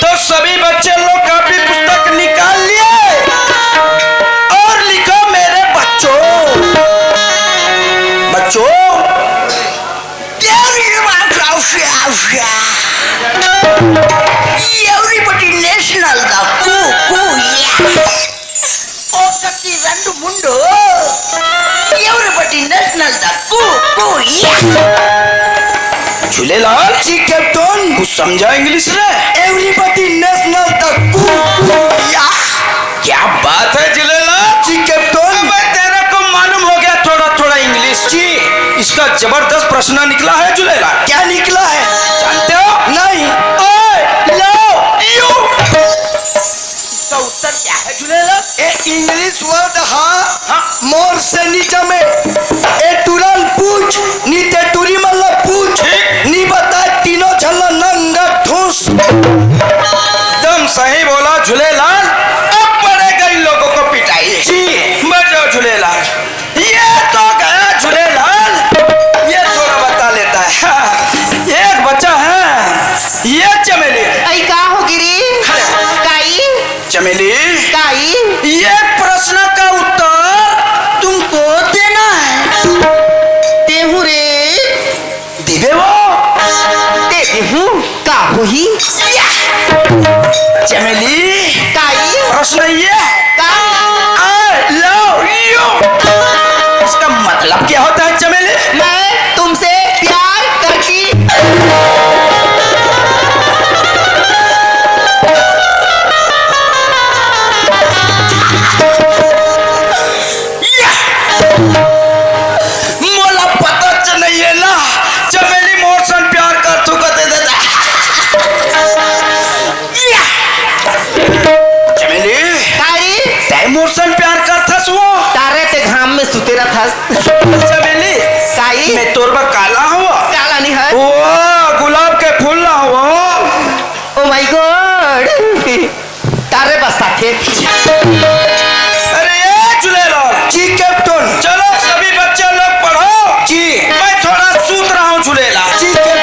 तो सभी बच्चे लोग कॉपी पुस्तक निकाल लिए और लिखो मेरे बच्चों। बच्चों। Everybody national the cuckoo, yeah. ओ सखी रंड मुंडो, everybody national the cuckoo, yeah. Jhulelal. जी कैप्टन। कुछ समझा इंग्लिश रे? Everybody national the cuckoo, yeah. क्या बात है झूलेलाल। जी कैप्टन। अबे तेरे को मालूम हो गया थोड़ा थोड़ा इंग्लिश। जी। इसका जबरदस्त प्रश्न निकला है झूलेलाल। क्या निकला है? जानते हो? नहीं। I love you। इसका उत्तर क्या है झूलेलाल? ए इंग्लिश वर्ड हा। हाँ। मोर से नी जमे। ए टूरा ल पूछ, नी ते टूरी मन ला पूछ। ठीक। नी बताए तीनों झन ला नंगा ठूस। एकदम सही बोला झूलेलाल। अब पड़ेगा इन लोगों को पिटाई। जी। बैठ जाओ झूलेलाल। ये तो गया झूलेलाल। ये थोड़ा बता लेता है। हाँ, एक बच्चा है, ये चमेली। अई का हो गे रे? खड़े। काई? चमेली। काई? ये प्रश्न का उत्तर तुमको देना है। देहूं रे। दिबे वो। दे देहूं। का होही? चमेली। काई? प्रश्न ये। का? I love you। इसका मतलब क्या होता है चमेली? मैं तुमसे प्यार करती। मोला पता च नहीं है ना, चमेली मोर सन प्यार कर तू कते देता। चमेली, काई? तै मोर सन प्यार करथस वो? तारे ते घाम में सुते रहथस। चमेली, काई? मैं तोर बर काला हूँ। काला नहीं है। वो गुलाब के फूल ला हूँ। Oh my God। तारे बस्ता थे। अरे ए झूलेलाल। जी कैप्टन। चलो सभी बच्चे लोग पढ़ो। जी। मैं थोड़ा सूत रहा हूँ झूलेलाल। जी कैप्टन।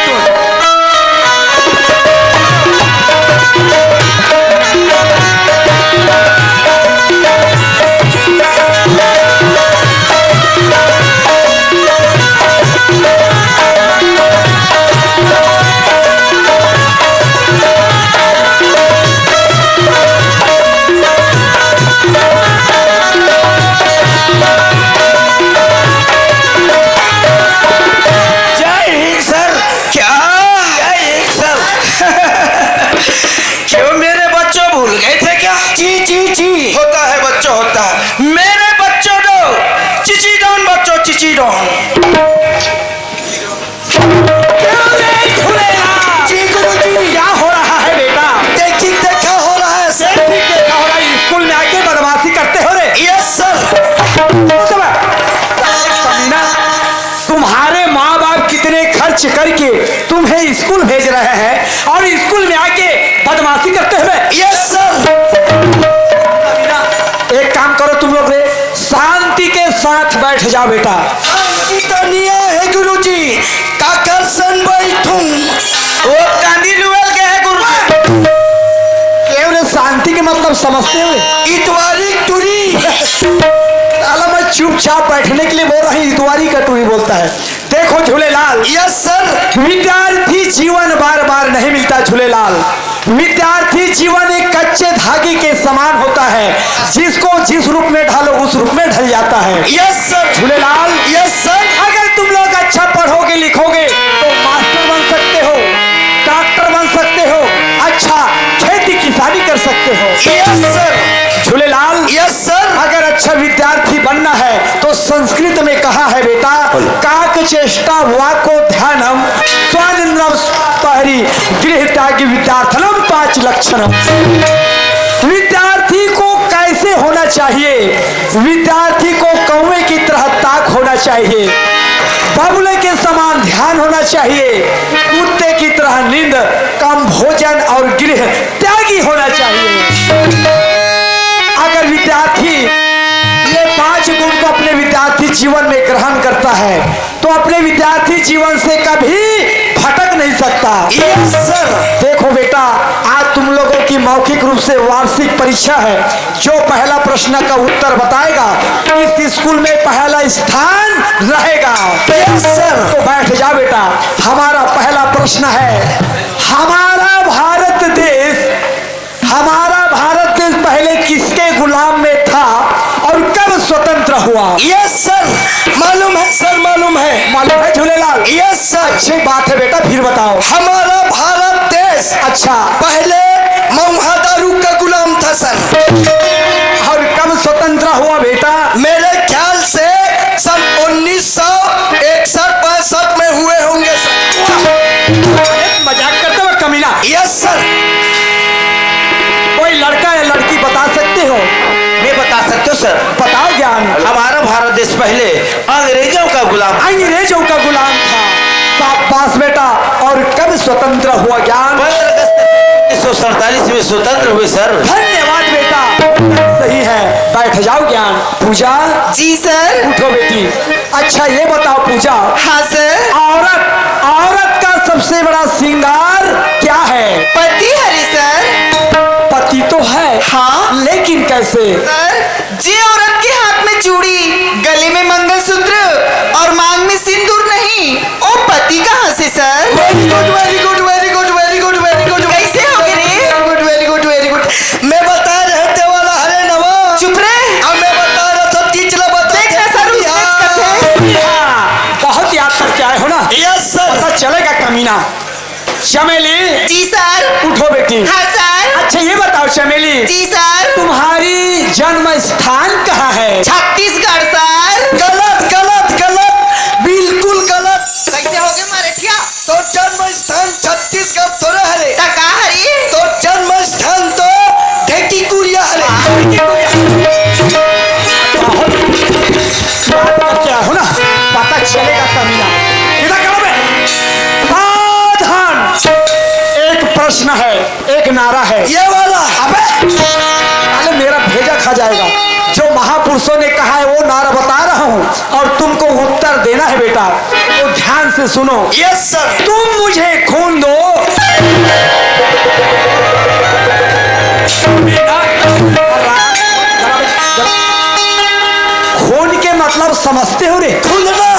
करके तुम्हें स्कूल भेज रहे हैं और स्कूल में आके बदमाशी करते हुए। Yes sir. एक काम करो तुम लोग रे, शांति के साथ बैठ जाओ बेटा। शांति तो नहीं है गुरुजी, काकर सन बैठूं। वो कांदी लुएल के है गुरुजी। केवल शांति के मतलब समझते हुए इतवारी टूरी। साला, मैं चुपचाप बैठने के लिए बोल रहा हूँ, इतवारी का टूरी बोलता है। देखो झूलेलाल, यस सर। विद्यार्थी जीवन बार बार नहीं मिलता झूलेलाल। विद्यार्थी जीवन एक कच्चे धागे के समान होता है, जिसको जिस रूप में ढालो उस रूप में ढल जाता है। Yes sir. Jhulelal, yes sir. अगर तुम लोग अच्छा पढ़ोगे लिखोगे तो मास्टर बन सकते हो, डॉक्टर बन सकते हो, अच्छा खेती किसानी कर सकते हो। Yes sir. Jhulelal, yes sir. अगर अच्छा विद्यार्थी बनना है तो संस्कृत में कहा है बेटा, बोलो। काक चेष्टा वाको ध्यानम, स्वानिंद्रम पहरी, गृह त्यागी विद्यार्थनम पांच लक्षणम। विद्यार्थी को कैसे होना चाहिए? विद्यार्थी को कौवे की तरह ताक होना चाहिए, बगुले के समान ध्यान होना चाहिए, कुत्ते की तरह नींद, कम भोजन और गृह त्यागी होना चाहिए। अगर विद्यार्थी ये पांच गुण को अपने विद्यार्थी जीवन में ग्रहण करता है तो अपने विद्यार्थी जीवन से कभी भटक नहीं सकता। Yes sir. देखो बेटा, आज तुम लोगों की मौखिक रूप से वार्षिक परीक्षा है। जो पहला प्रश्न का उत्तर बताएगा, इस स्कूल में पहला स्थान रहेगा। Yes sir. तो बैठ जा बेटा। हमारा पहला प्रश्न है, हमारा भारत देश, हमारा भारत देश पहले किसके गुलाम में था और कब स्वतंत्र हुआ? यस सर, मालूम है सर, मालूम है। मालूम है झूलेलाल? Yes sir. अच्छी बात है बेटा, फिर बताओ। हमारा भारत देश, अच्छा। पहले मऊहा दारू का गुलाम था सर। और कब स्वतंत्र हुआ बेटा? मेरे ख्याल से सन उन्नीस सौ इकसठ पैंसठ में हुए होंगे सर। अरे, मजाक करते हो कमीना? Yes sir. कोई लड़का या लड़की बता सकते हो? मैं बता सकता हूँ सर। बताओ ज्ञान। हमारा भारत देश पहले अंग्रेजों का गुलाम। अंग्रेजों का गुलाम था। शाबाश बेटा। और कब स्वतंत्र हुआ ज्ञान? पंद्रह अगस्त उन्नीस सौ सैंतालीस में स्वतंत्र हुए सर। धन्यवाद बेटा, सही है। बैठ जाओ ज्ञान। पूजा। जी सर। उठो बेटी। अच्छा ये बताओ पूजा, हाँ सर। औरत, औरत का सबसे बड़ा श्रृंगार क्या है? पति हरे सर। पति तो है, हाँ। लेकिन कैसे? सर, जे औरत के हाथ में चूड़ी, गले में मंगलसूत्र और मांग में सिंदूर नहीं, वो पति कहाँ से sir? Very good, very good, very good, very good, very good, very good। कैसे हो गए रे? Very good, very good, very good। मैं बता रहे थे वाला हरे नवा। चुप रे। अब मैं बता रहा था, तीसरा बता देख ना सर, उसने हाँ। बहुत याद करके आए हो ना? Yes sir. पता चलेगा कमीना। चमेली। जी सर। उठो बेटी। हाँ सर। अच्छा ये बताओ चमेली। जी सर। तुम्हारी जन्म स्थान कहाँ है? छत्तीसगढ़ सर। गलत, गलत, गलत, बिल्कुल गलत। कैसे हो गए मारे ठिया? तो जन्म स्थान छत्तीसगढ़ थोड़ा हरे। त का हरे? तो जन्म स्थान तो ढेकी कुरिया हरे। बात करके आए हो ना, पता चलेगा कमीना। इधर करो बे। सावधान। एक प्रश्न है, एक नारा है। ये वाला। अबे, साले मेरा भेजा खा जाएगा। जो महापुरुषों ने कहा है वो नारा बता रहा हूँ और तुमको उत्तर देना है बेटा, तो ध्यान से सुनो। Yes sir. तुम मुझे खून दो। खून के मतलब समझते हो रे? खून ना।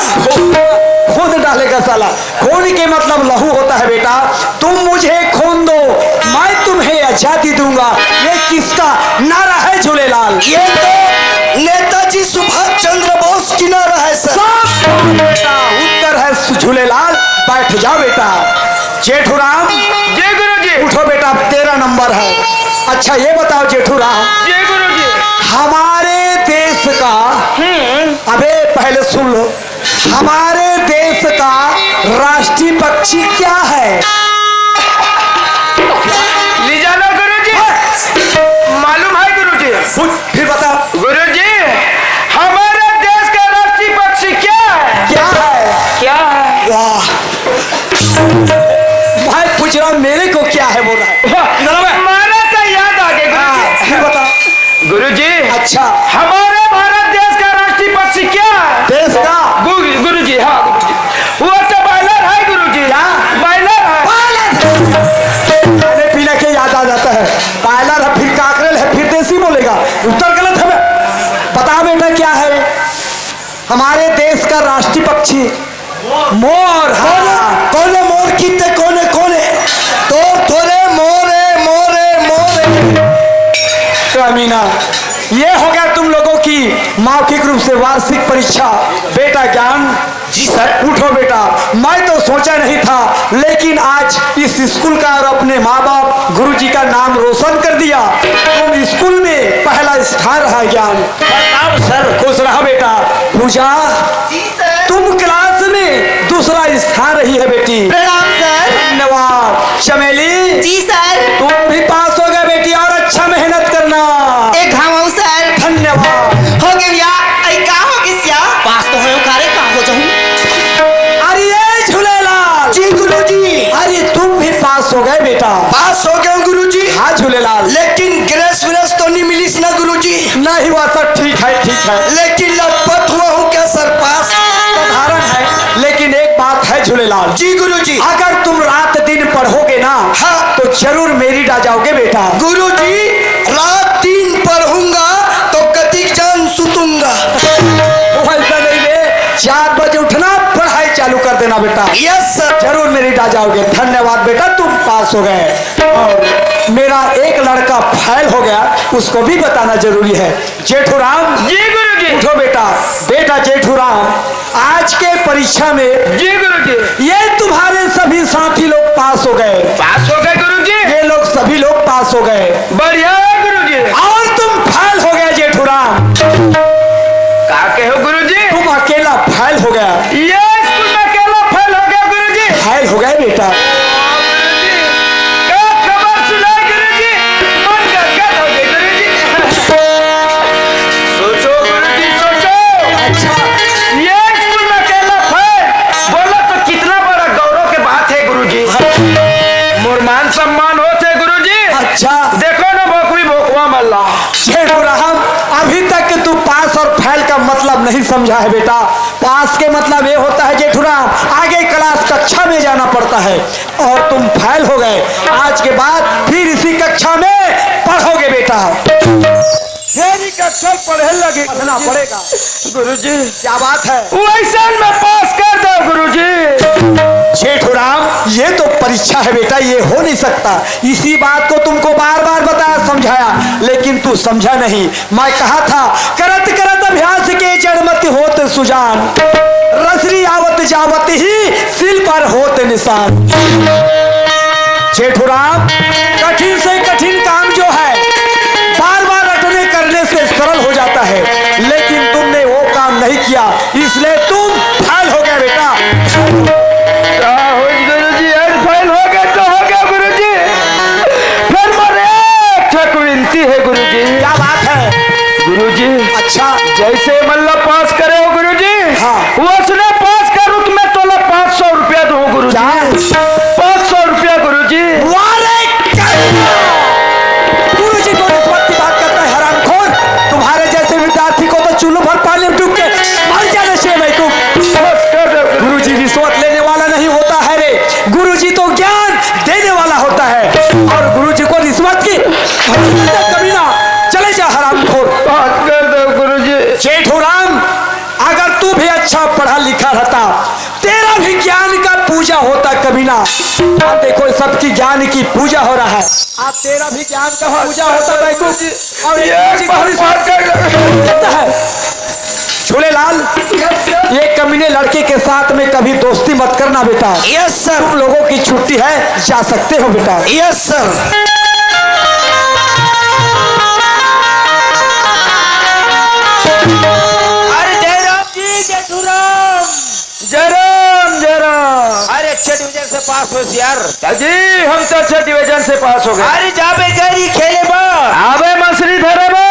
खून डालेगा साला। खून के मतलब लहू होता है बेटा। तुम मुझे खून दो, मैं तुम्हें आजादी दूंगा। ये किसका नारा है झूलेलाल? ये तो नेताजी सुभाष चंद्र बोस की नारा है सर। शाबाश बेटा, उत्तर है सु-, झूलेलाल। बैठ जाओ बेटा। जेठूराम। जी गुरुजी। उठो बेटा, तेरा नंबर है। अच्छा ये बताओ जेठूराम। जी गुरुजी। हमारे देश का, हम्म। अबे पहले सुन लो, हमारे देश का राष्ट्रीय पक्षी क्या है? लीजा ना गुरुजी। हाँ। मालूम है गुरुजी। पूछ, फिर बता। गुरुजी, हमारे देश का राष्ट्रीय पक्षी क्या है? क्या है? क्या है? वाह, जरा मेरे को क्या है बोल रहा है? वाह, इधर आ बे। मारा का याद आ गया, गुरुजी। हाँ, फिर बता। गुरुजी, अच्छा। हमारे भारत देश का राष्ट्रीय पक्षी क्या है? देश का? गु-, गुरुजी, हाँ, गुरुजी। वो तो बॉयलर है, गुरुजी। क्या? बॉयलर है। बॉयलर। खाने पीने के याद आ जाता है। बॉयलर है, फिर काकरेल है, फिर देसी बोलेगा। उत्तर गलत है बे। बता बेटा, क्या है? हमारे देश का राष्ट्रीय पक्षी मोर। हाँ। कोने मोर किते, कोने, कोने? तोर थोरे मोरे, मोरे, मोरे। कमीना, ये हो गया तुम लोगों की मौखिक रूप से वार्षिक परीक्षा। बेटा ज्ञान। जी सर। उठो बेटा, मैं तो सोचा नहीं था, लेकिन आज इस स्कूल का और अपने माँ बाप, गुरुजी का नाम रोशन कर दिया। तुम स्कूल में पहला स्थान रहा ज्ञान। प्रणाम सर। खुश रहा बेटा। पूजा, जी सर। तुम क्लास में दूसरा स्थान रही है बेटी। प्रणाम सर। धन्यवाद। चमेली, जी सर। तुम भी पास हो गए बेटी, और अच्छा मेहनत करना। एक घाव सर। धन्यवाद। हो गया भैया। अरे का हो गया सिया? पास तो हो, कारे का हो जाऊं? अरे ये झूलेलाल। जी गुरुजी। अरे तुम भी पास हो गए बेटा। पास हो गए गुरुजी। हाँ झूलेलाल। लेकिन ग्रेस व्रेस तो नहीं मिलिस ना गुरुजी? नहीं, वह सब ठीक है, ठीक है। लेकिन लपत हुआ हूँ क्या सर पास? साधारण है, लेकिन एक बात है झूलेलाल। जी गुरुजी। अगर तुम रात दिन पढ़ोगे ना, हाँ। तो जरूर मेरिट आ जाओगे बेटा। गुरुजी, रात दिन पढ़ूंगा तो कतिक जान सुतूंगा। वैसा नहीं रे, चार बजे उठना, पढ़ाई चालू कर देना बेटा। Yes sir. जरूर मेरिट आ जाओगे। धन्यवाद बेटा, तुम पास हो गए। और मेरा एक लड़का फेल हो गया, उसको भी बताना जरूरी है। जेठूराम, जी गुरुजी। उठो बेटा। बेटा जेठूराम, आज के परीक्षा में, जी गुरुजी। ये तुम्हारे सभी साथी लोग पास हो गए। पास हो गए गुरुजी। ये लोग सभी लोग पास हो गए। बढ़िया है गुरुजी। और तुम फेल हो गए जेठूराम। का कहो गुरुजी? तुम अकेला फेल हो गया। ये स्कूल में अकेला फेल हो गया गुरुजी। फेल हो गए बेटा। का खबर सुनाए गुरुजी? मन गदगद हो गए गुरुजी। सोचो गुरुजी, सोचो। अच्छा। ये स्कूल में अकेला फेल, बोलो तो कितना बड़ा गौरव के बात है गुरुजी। मोर मान सम्मान होत हे गुरुजी। अच्छा। देखो ना बकरी बोकवा मल्ला। जेठूराम, अभी तक तू पास और फेल का मतलब नहीं समझा है बेटा। पास के मतलब ये होता है जेठूराम, आगे क्लास कक्षा में जाना पड़ता है। और तुम फेल हो गए। आज के बाद फिर इसी कक्षा में पढ़ोगे बेटा। मेरी कक्षा पढ़े लगे पढ़ना पड़ेगा। गुरुजी। क्या बात है? वैसन में पास कर दो गुरुजी। जेठूराम, ये तो परीक्षा है बेटा, ये हो नहीं सकता। इसी बात को तुमको बार बार बताया, समझाया, लेकिन तू समझा नहीं। मैं कहा था, करत करत अभ्यास के जड़ मति होत सुजान, रसरी आवत जावत ही सिल पर होत निशान। जेठूराम, कठिन से कठिन काम जो है, बार बार रटने करने से सरल हो जाता है, लेकिन तुमने वो काम नहीं किया, इसलिए तुम फेल हो गया बेटा। का होई गुरुजी, आज फेल हो गए तो हो गया गुरुजी। फिर मोर एक ठक विनती है गुरुजी। क्या बात है? गुरुजी, अच्छा। जैसे मतलब पास करे हो गुरुजी, हाँ। वैसने पास करूँ तो मैं तोला पाँच सौ रुपया दूँ गुरुजी। क्या? पाँच सौ रुपया गुरुजी। वाह रे कमीना! गुरुजी को रिश्वत की बात करता है हरामखोर। तुम्हारे जैसे विद्यार्थी को तो चूल्लू भर पानी में डूब के मर जाना चाहिए बेवकूफ। गुरुजी रिश्वत लेने वाला नहीं होता है रे। गुरुजी तो ज्ञान देने वाला होता है। और गुरुजी को रिश्वत की कमीना, चले जा हरामखोर। माफ कर दो गुरुजी। जेठूराम, अगर तू भी अच्छा पढ़ा लिखा रहता, तेरा भी ज्ञान का पूजा होता कमीना। आप देखो, सबकी ज्ञान की पूजा हो रहा है, आप तेरा भी ज्ञान का पूजा होता बेवकूफ। और एक ये चीज और बात इसमें मार कर करता है। झूलेलाल, ये कमीने लड़के के साथ में कभी दोस्ती मत करना बेटा। Yes sir. तुम लोगों की छुट्टी है, जा सकते हो बेटा। Yes sir. अरे जयराम जी, जेठूराम। जयराम, जयराम। अरे अच्छे डिवीजन से पास होइस यार। जी, हम तो अच्छे डिवीजन से पास हो गए। अरे जाबे गरी खेले बर। आबे मछली धरे बर।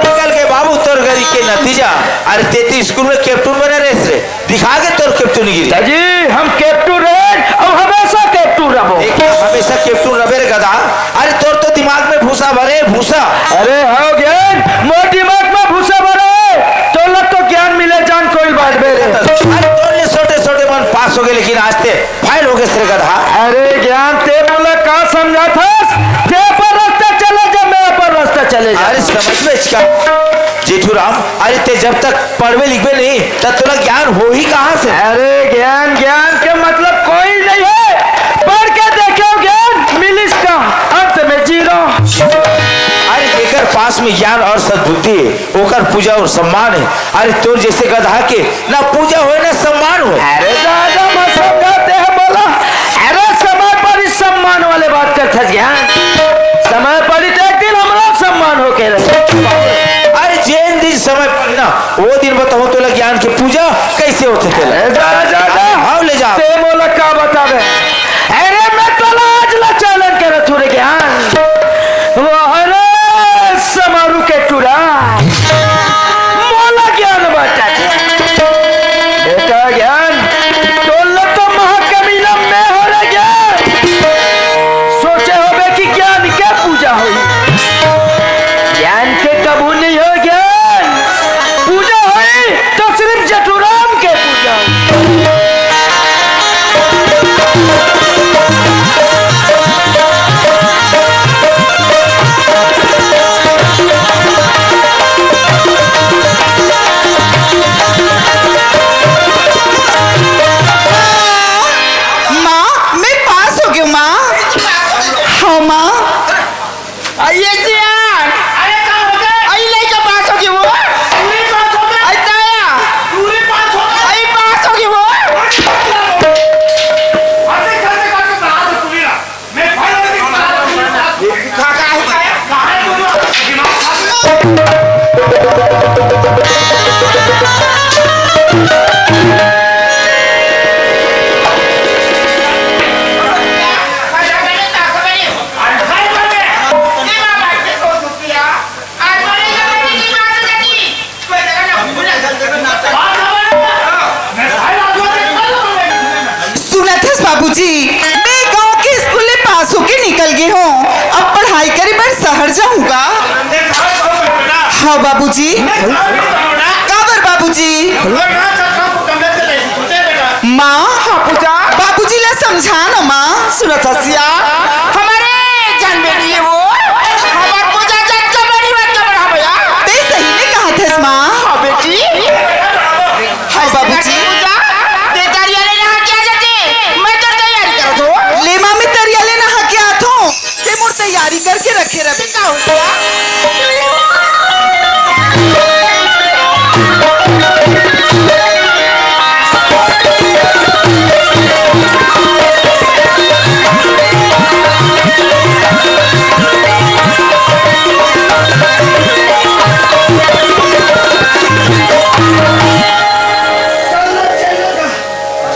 निकल के बाबू तोर गरी के नतीजा। अरे ते तो स्कूल में कैप्टन बने रहे रे। दिखा के तोर कैप्टनगिरी। जी, हम कैप्टन रहे और हमेशा कैप्टन रहो। देखिए, हमें हो गए, लेकिन आज ते फेल हो गए रे गधा। अरे ज्ञान, ते मोला का समझाथस? ते अपन रास्ता चले जा, मैं अपन रास्ता चले जा। अरे समझ में इसका, जेठू राम, अरे ते जब तक पढ़बे लिखबे नहीं, तब तोला ज्ञान होही कहाँ से? अरे ज्ञान, ज्ञान के मतलब कोई नहीं है। पढ़ के देखो, ज्ञान मिलिस का अंत में जीरो। अरे जेकर पास में ज्ञान और सद्बुद्धि है, ओकर पूजा और सम्मान है। अरे तोर जैसे गधा के ना पूजा होय ना सम्मान होय। अरे दादा, मैं समझाते हैं बोला। अरे समय पर ही सम्मान वाले बात करथस ज्ञान। समय पर ही तो एक दिन हमरो सम्मान होके रहे। अरे जेन दिन समय पर ना, वो दिन बताओ तोला ज्ञान की पूजा कैसे होथे तेला। अरे दादा, दादा। आओ ले जाओ। ते मोला का बतावे? अरे मैं तोला आज ला चैलेंज करत हूँ रे ज्ञान। वाह रे समारू के टूरा, मोला ज्ञान बांटत हे। बेटा ज्ञान, तोला तो महाकमीना मैं हो रे ज्ञान। सोचे होबे कि ज्ञान के पूजा होही, ज्ञान के कभू नहीं हो ज्ञान। पूजा होही तो सिर्फ जेठू राम के पूजा होही। माँ, मैं पास हो गई हूँ, माँ। हाँ, माँ। अरे सियान! अरे, का हो गए? अरे, लइका पास हो गए वो। पूरी पास हो गए। अरे, ताया! पूरी पास हो गए। अरे, पास हो गए वो। अरे, खर्चे करके कहा तो पूरी ना। मैं भाई होती कहा तो पूरी ना। ये खा का है? कहाँ है तू? दिमाग खा। सुनत हस बाबूजी, मैं गांव के स्कूल ले पास होके निकल गे हों। अब पढ़ाई करे बर शहर जाहूं गा। हाँ बाबूजी। काबर बाबूजी? माँ। हाँ पूजा। बाबूजी ला समझा ना माँ। सुनत हस या? हमरे जान बेटी है वो। हमार पूजा जब जब बड़ी बात का बड़ा भैया। ते सही में कहत हस माँ। हाँ बेटी। हाँ बाबूजी। पूजा, ते तरिया ले नहा के आ जाते। मैं तो तैयारी करत हूँ। ले माँ, मैं तरिया ले नहा के आत हूँ। ते मोर तैयारी करके रखे रहे।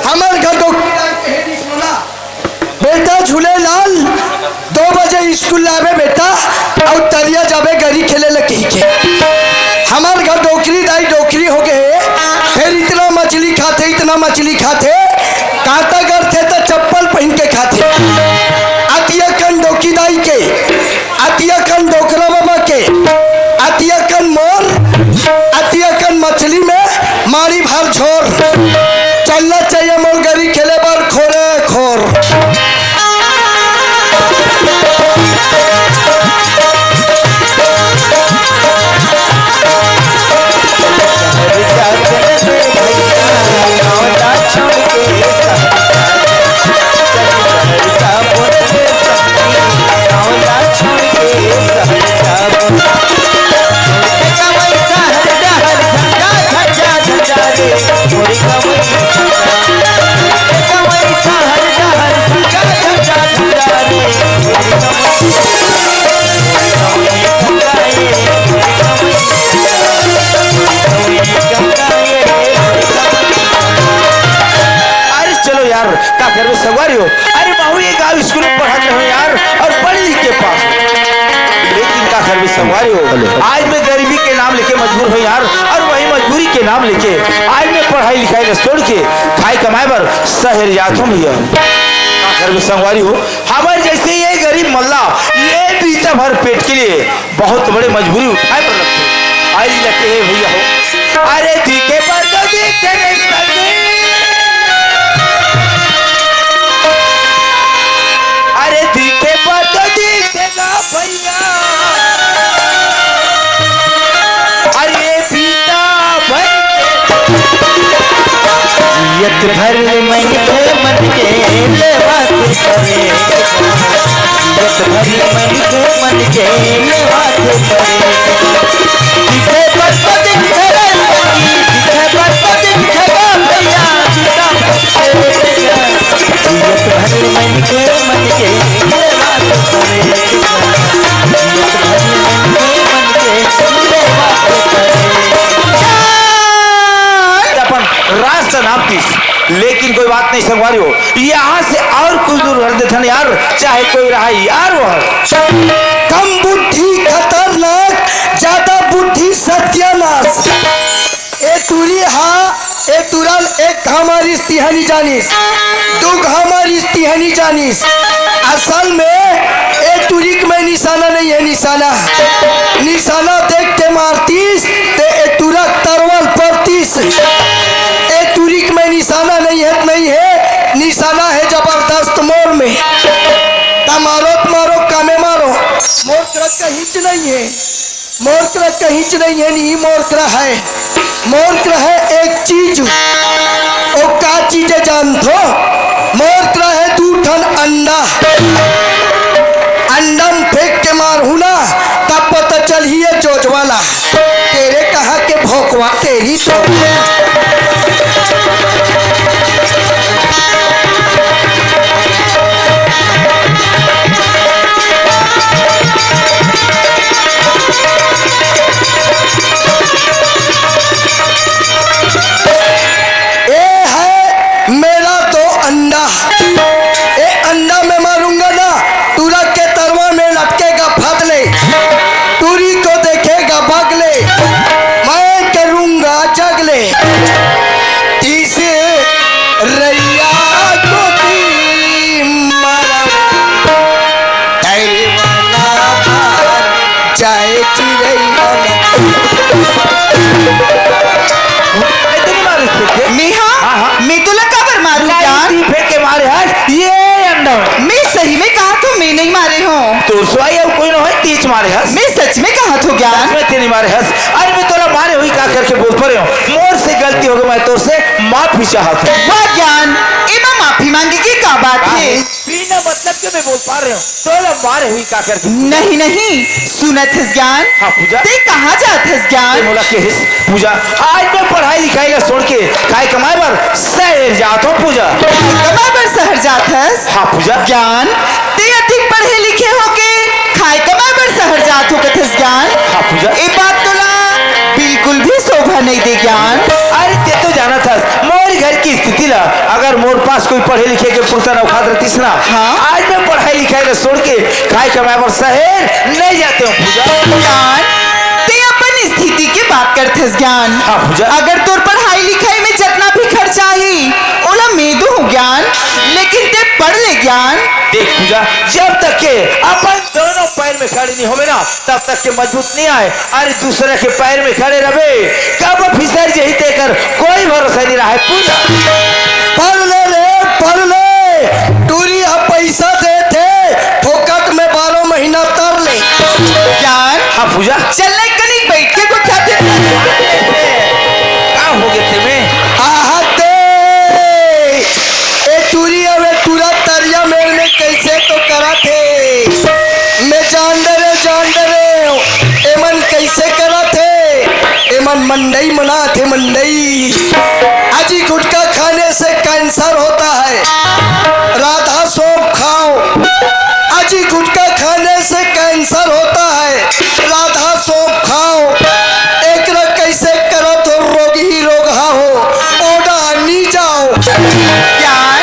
हमर घर तो बेटा झूलेलाल दो बजे स्कूल लाबे बेटा, अउ तरिया जाबे गरी खेले ल कहिके। हमर घर डोकरी दाई डोकरी हो गए, फिर इतना मछली खाथे, इतना मछली खाथे, कांटा गरथे त चप्पल पहिन के खाथे। अतिया कन डोकी दाई के, अतिया कन डोकरा बाबा के, अतिया कन मोर, अतिया कन मछली में मारी भर झोर। चलना चाहिए मोर गरी खेले बर खोरे खोर। अरे चलो यार, का करबे संगवारी हो? अरे महू ये गांव स्कूल में पढ़त रहे यार, और पढ़ लिख के पास हो। लेकिन का करबे संगवारी हो? आज मैं गरीबी के नाम लेके मजबूर हो यार, और वही मजबूरी के नाम लेके आज मैं पढ़ाई लिखाई ला छोड़ के खाए कमाए बर शहर जात हूँ भैया। का करबे संगवारी हो? हमर जैसे ये गरीब मल्ला, ये बीता भर पेट के लिए बहुत बड़े मजबूरी उठाए बर लगथे। आई लगते हैं भैया हो। अरे दिखे पर तो दिखे रे सजनी। भर मन के मन के लेवा के परे, जियत भर मन के मन के लेवा के परे। दिखे बरपत दिखे रे सखी, दिखे बरपत दिखे रे भैया, जियत भर मन के मन के लेवा के परे, जियत भर मन के मन के लेवा के परे। अपन रास्ता नापतीस। लेकिन कोई बात नहीं संगवारी हो, यहाँ से और कुछ दूर हर देथन यार, चाहे कोई रहा यार वो हर। कम बुद्धि खतरनाक, ज्यादा बुद्धि सत्यानाश। ए टूरी हा, ए टूरा ल एक घामा रिस तिहानी जानिस, दू घामा रिस तिहानी जानिस। असल में ए टूरी के मैं निशाना नहीं है, निशाना, निशाना देख के मारतीस। ते ए टूरा तरवल परतीस। ए टूरी के मैं निशाना नहीं है, नहीं है, निशाना है जबरदस्त मोर में। त मारो त मारो, कमे मारो, मोर करा कहीं च नहीं है, मोर करा कहीं च नहीं है, नहीं मोर करा है, मोर करा है एक चीज। ओ का चीज है जानथो? मोर करा है दू ठन अंडा। अंडा में फेंक के मारहू ना, तब पता चलही ये जोजवाला। तेरे कहाँ के भोकवा तेरी तो। ए है मेरा दो अंडा। ए अंडा में मारूंगा ना, टूरा के तरवा में लटकेगा फतले, टूरी को देखेगा बगले, मैं करूंगा जगले। तीस रैया को दी मारा, तैरवाना मार जाए चिड़ैया। इतनी मार इसको के? मैं हा? हाँ, हाँ। मैं तोला काबर मारू नहीं, जान? ती फेंक के मारे हस, ये अंडा में। मैं सही में कहा तो मैं नहीं मारे हूँ। तोर सुआई अउ कोई न होय, तीच मारे हस। मैं सच में कहा तो ज्ञान। सच में ते नहीं मारे हस। अरे मैं तोला मारे हुई का करके बोल परे हूँ। मोर से गलती हो गई, मैं तोर से माफी चाहत हूँ। वाह ज्ञान, एमा माफी मांगे की का बात है? बिना मतलब के मैं बोल पा रहे हूँ। तोला मारे हुई का करके। नहीं, नहीं, सुनत हस ज्ञान। हाँ, पूजा। ते कहाँ जात हस ज्ञान? ते मोला के हिस, पूजा, आज मैं पढ़ाई लिखाई ला छोड़ के काय कमाए बर शहर जात हूँ, पूजा। काय कमाए बर शहर जात हस? हाँ, पूजा। ज्ञान, ते अधिक पढ़े लिखे होके काय कमाए बर शहर जात हो कथस ज्ञान? हाँ, पूजा। ए बात तोला बिल्कुल भी शोभा नहीं दे ज्ञान। अरे, ते तो जानत हस, मोर घर की स्थिति ला, अगर मोर पास कोई पढ़े लिखे के पुरता औकात रहतीस ना, हाँ? आज मैं पढ़ाई लिखाई ला छोड़ के काय कमाए बर शहर नहीं जाते हूँ, पूजा। ज्ञान, ते अपन स्थिति के बात करथस ज्ञान। हाँ, पूजा। अगर तोर पढ़ाई लिखाई में जितना भी खर्चा ही, ओला मैं दूँ ज्ञान, लेकिन ते पढ़ ले ज्ञान। देख पूजा, जब तक के अपन दोनों पैर में खड़े नहीं होवे ना, तब तक के मजबूत नहीं आए। अरे दूसरे के पैर में खड़े रहे, कब फिसर जही तेकर कोई भरोसा नहीं रहा है पूजा। पढ़ ले रे, पढ़ ले, टूरी ह पैसा देथे, फोकट में बारह महीना तर ले। ज्ञान। हाँ पूजा। चल ले कनिक बैठ के गोठा दे। का हो गए ते में? आहा ते, ए टूरी अउ ए टूरा तरिया मेर में कैसे तो करत हे। मैं जान डरे, जान डरे, एमन कैसे करत हे। एमन मंडई मनात हे, मंडई। अजी गुटखा खाने से कैंसर होता है, राधा सौंफ खाओ। अजी गुटखा खाने से कैंसर होता है, राधा सौंफ खाओ। एकरा कैसे करत हो, रोगही रोगहा हो, ओडा नी जाओ। ज्ञान,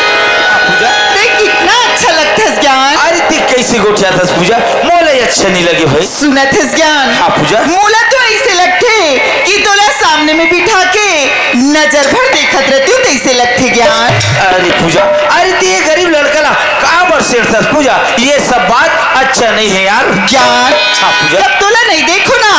पूजा। ते कितना अच्छा लगथस ज्ञान। अरे ते कैसे गोठियाथस पूजा, मोला ये अच्छा नहीं लगे भाई। सुनत हस ज्ञान। हाँ पूजा। मोला तो ऐसे लगथे कि तोला सामने में बिठा के नजर भर देखत रहती हूँ, तैसे लगथे ज्ञान। अरे पूजा, अरे ते ये गरीब लड़का ला का बर सेड़थस पूजा, ये सब बात अच्छा नहीं है यार। ज्ञान, हाँ पूजा। जब तोला नहीं देखो ना,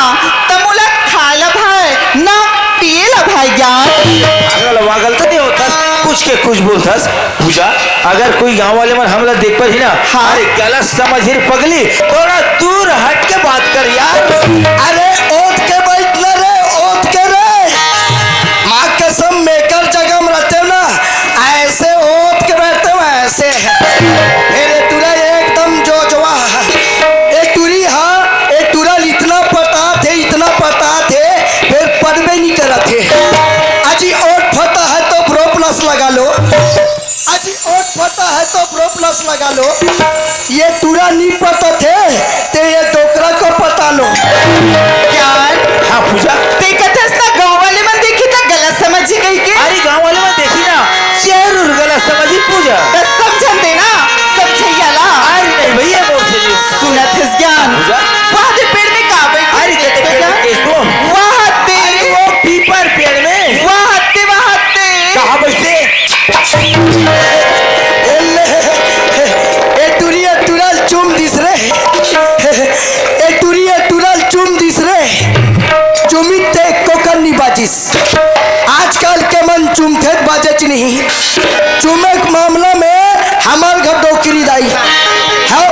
तब मोला खाए ला भाई, ना पिए ला भाई ज्ञान। पागल वागल तो नहीं होता, कुछ के कुछ बोलथस। पूजा, अगर कोई गांव वाले मन हमला देख पर ही ना, हाँ। अरे गलत समझ ही पगली, थोड़ा दूर हट के बात कर यार। अरे ओत के बैठ ना रे, ओत के रे। माँ कसम मेकर जगह में रहते हो ना, और पता है तो ब्रोपलस लगा लो। ये टूरा नी पता थे, ते ये डोकरा को पता लो। ज्ञान, हाँ पूजा। ते कथस ना गाँव वाले मन देखी त गलत समझी कहिके। अरे गाँव वाले मन देखी ना, जरूर गलत समझी पूजा। त समझन दे ना, समझइया ला। अरे नहीं भैया, मोर से नहीं। सुनत हस ज्ञान। पूजा। वहाँ दे पेड़ में का बैठी अरे कहते पेड़ में ज्ञान? केस वो? वहाँ दे। अरे वो पीपर पेड़ में। वहाँ दे, वहाँ दे। कहाँ बैठे? ए ले, ए टुरी, ए टुरा ल चुम दिस रे। ए टुरी, ए टुरा ल चुम दिस रे। चुमी ते कोकर नी बाजिस। आजकल के मन चुमथे त बाजेच नहीं। चुमे के मामला में हमर घर डोकरी दाई। हाँ,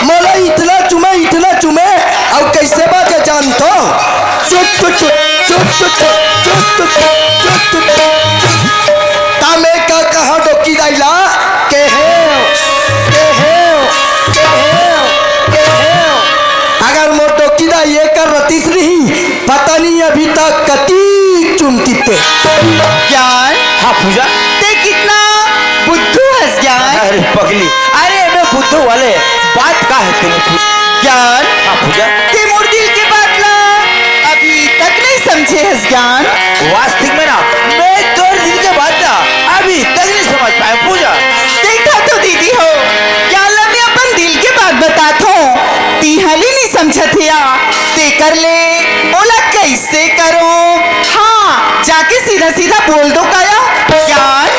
मोला इतना चुमे, इतना चुमे, अउ कैसे बाजे जानथो? चुट, चुट, चुट, चुट, चुट, चुट, चुट, चुट, चुट, चुट। ता मैं का कहा डोकी दाई ला? के हे, के हे, के हे, के हे। अगर मोर डोकी दाई ये कर रतिस नहीं, पता नहीं अभी तक कती चुमती ते। ज्ञान? हाँ पूजा। ते कितना बुद्धू हस ज्ञान। अरे पगली, अरे मैं बुद्धू वाले, बात का है तेरे बुद्धू? ज्ञान? हाँ पूजा। ते मोर दिल के बात ला अभी तक नहीं समझे हस ज्ञान। वास्तविक में ना, मैं तोर दिल के बात ला अभी तक नहीं समझ पाए पूजा। देखा तो दीदी हो, ज्ञान ला मैं अपन दिल के बात बताथों, तिहाली नहीं समझत हिया, ते कर ले, ओला कैसे करो? हाँ, जाके सीधा सीधा बोल दो काया, ज्ञान।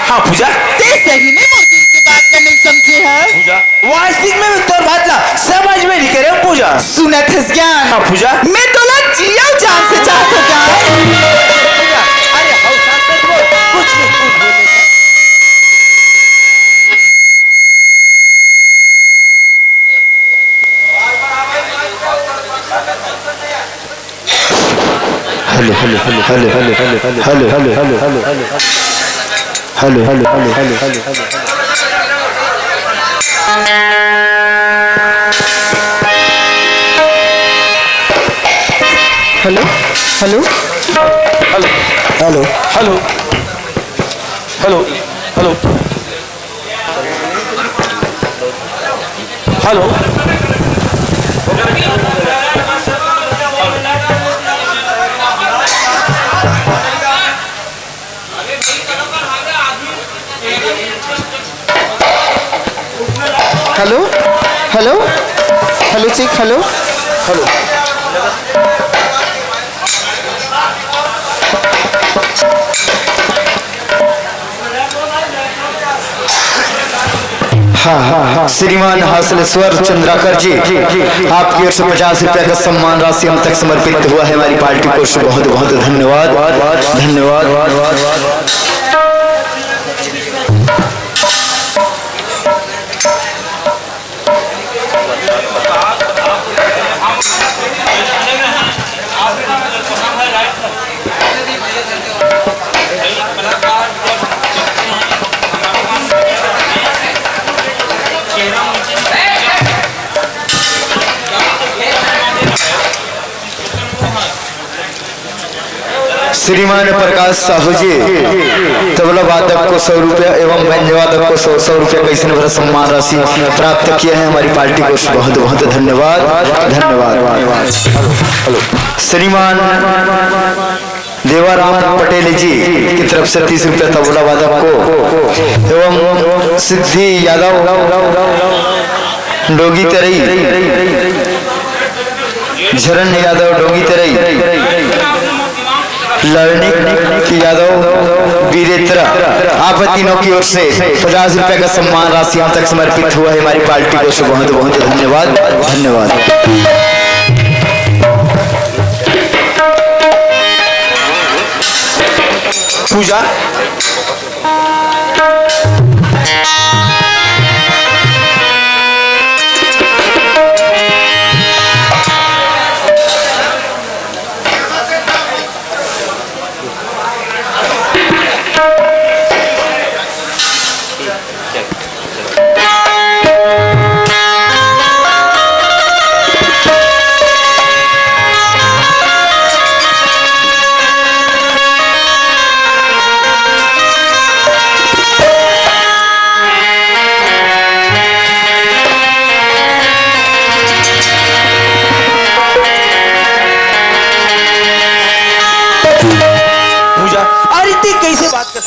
हाँ पूजा। ते सही में मोर दिल के बात ला नहीं समझे हस। पूजा। वास्तविक में भी तोर बात ला समझ में नहीं करे पूजा। सुनत हस ज्ञान। हाँ पूजा। मैं तोला जिया जान से चाहत हूँ ज्ञान। अरे, हौ, शांत बोल, कुछ नहीं, कुछ नहीं। Hello, hello, hello. Hello, hello. Hello. Hello. Hello. Hello. Hello. Hello, hello, hello, check, hello. Hello. हाँ, हाँ, हाँ। श्रीमान हासलेश्वर चंद्राकर जी, आपकी ओर से पचास रुपया का सम्मान राशि हम तक समर्पित हुआ है। हमारी पार्टी को बहुत, बहुत धन्यवाद, धन्यवाद। श्रीमान प्रकाश साहू जी तबला वादक को सौ रुपया एवं बैंजो वादक को सौ, सौ रुपया का इसने भरा सम्मान राशि प्राप्त किया है। हमारी पार्टी को बहुत बहुत धन्यवाद, धन्यवाद। श्रीमान देवाराम पटेल जी की तरफ से तीस रुपया तबला वादक को एवं सिद्धि यादव डोगी तरई, झरन यादव डोंगी तरई, लर्निक यादव बीरेत्रा, आप तीनों की ओर से पचास रुपए का सम्मान राशि हम तक समर्पित हुआ है। हमारी पार्टी को बहुत बहुत धन्यवाद, धन्यवाद। पूजा।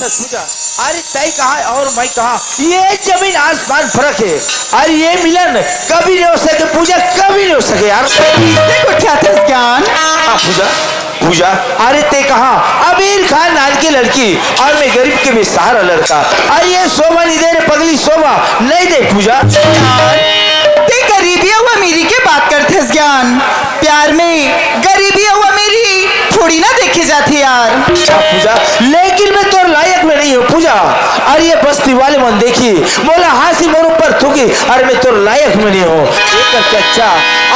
पूजा, अरे तय कहा और मैं कहा, ये जमीन आसमान फर्क है। अरे ये मिलन कभी नहीं हो सके पूजा, कभी नहीं हो सके यार। कैसे गोठियाथस ज्ञान? हाँ पूजा, पूजा, अरे ते कहा अमीर खानदान की लड़की और मैं गरीब के बेसहारा लड़का। अरे ये शोभा नहीं दे रे पगली, शोभा नहीं दे पूजा। ज्ञान, ते गरीबी अउ अमीरी के बात करथस ज्ञान। प्यार में गरीबी अउ अमीरी थोड़ी ना देखे जाथे यार। हाँ पूजा, लेकिन मैं तोर लायक में नहीं हूँ पूजा। अरे ये बस्ती वाले मन देखी, मोला हाँसी मोर ऊपर थूकी, अरे मैं तोर लायक में नहीं हूँ। एकर से अच्छा,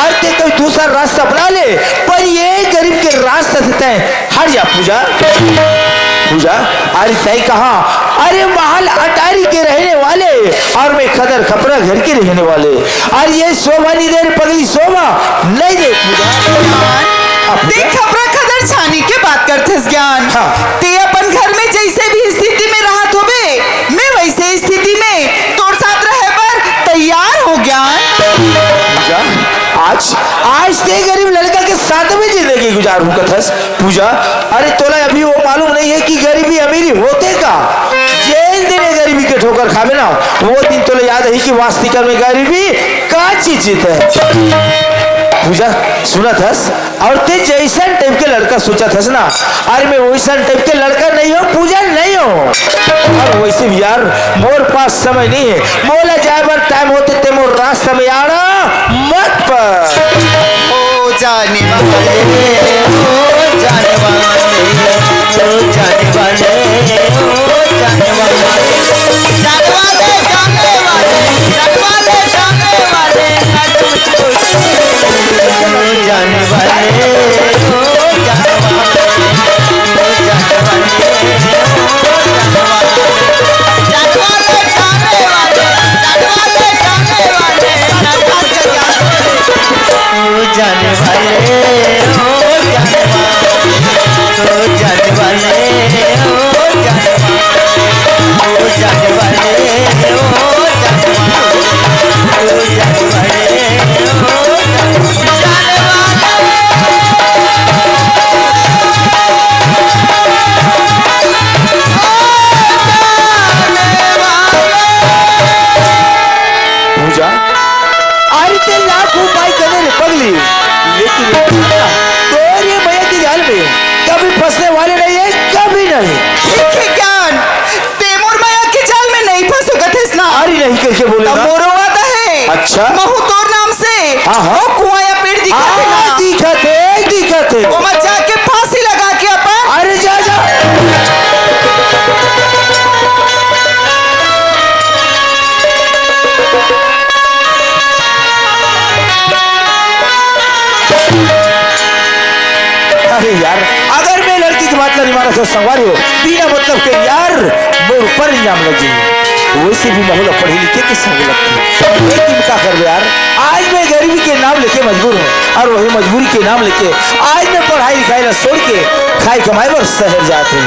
अरे ते कोई दूसरा रास्ता अपना ले, पर ये गरीब के रास्ता से तय हट जा पूजा। पूजा, अरे तय कहा, अरे महल अटारी के रहने वाले और मैं खदर खपरा घर के रहने वाले, और ये शोभा नहीं दे रे पगली, शोभा नहीं दे पूजा। हाँ, पूजा। ते खपरा खदर छानी के बात करथस ज्ञान। हाँ। ते अपन घर में जैसे भी स्थिति में रहत होबे, मैं वैसे स्थिति में तोर साथ रहे बर तैयार हो ज्ञान। पूजा, आज, आज ते गरीब लड़का के साथ में जिंदगी गुजार हूँ कथस। पूजा, अरे तोला अभी वो मालूम नहीं है कि गरीबी अमीरी होथे का। जेन दिन ये गरीबी के ठोकर खाबे ना, वो दिन तोला याद है कि वास्तविकता में गरीबी का चीज है। पूजा, सुनत हस, और ते जैसन टाइप के लड़का सोचत हस ना, अरे मैं वैसन टाइप के लड़का नहीं हूँ पूजा, नहीं हूँ। और वैसे भी यार, मोर पास समय नहीं है, मोला जाए बर टाइम होते ते मोर रास्ता में आना मत पर। ओ जाने वाले, ओ जाने वाले, ओ जाने वाले, ओ जाने वाले, जाने वाले, जाने वाले, जाने वाले, जाने वाले, ओ जाने वाले, ओ जाने वाले, ओ जाने वाले, ओ जाने वाले, जाने वाले, जाने वाले, जाने वाले, जाने वाले, ओ जाने वाले, ओ जाने वाले, ओ जाने वाले, ओ जाने वाले, ओ जाने वाले, ओ जाने वाले, ओ जाने वाले, ओ जाने वाले। पूजा, अरे ते लाख उपाय करे रे पगली, लेकिन एक बात ना, तोर ये मया के जाल में कभी फंसने वाले नहीं है, कभी नहीं। ठीक है ज्ञान, ते मोर मया के जाल में नहीं फंस सकत हस ना। अरे नहीं करके बोले त ना। मोरो वादा है। अच्छा। महू तोर नाम से हाँ, हाँ। वो कुआं या पेड़ दिखत है ना। हाँ, दिखत है, दिखत है। ओमा जाके फांसी लगा के अपन। अरे जा, जा। अरे यार, अगर मैं लड़की की बात ला नहीं माना तो संगवारी हो, बिना मतलब के यार, मोर ऊपर इल्जाम लग जाए। वैसे भी महू ला पढ़े लिखे के संग लगती, लेकिन का करबे यार, आज मैं गरीबी के नाम लेके मजबूर हूँ, और वही मजबूरी के नाम लेके आज मैं पढ़ाई लिखाई ला छोड़ के खाई कमाई बर शहर जात हूँ।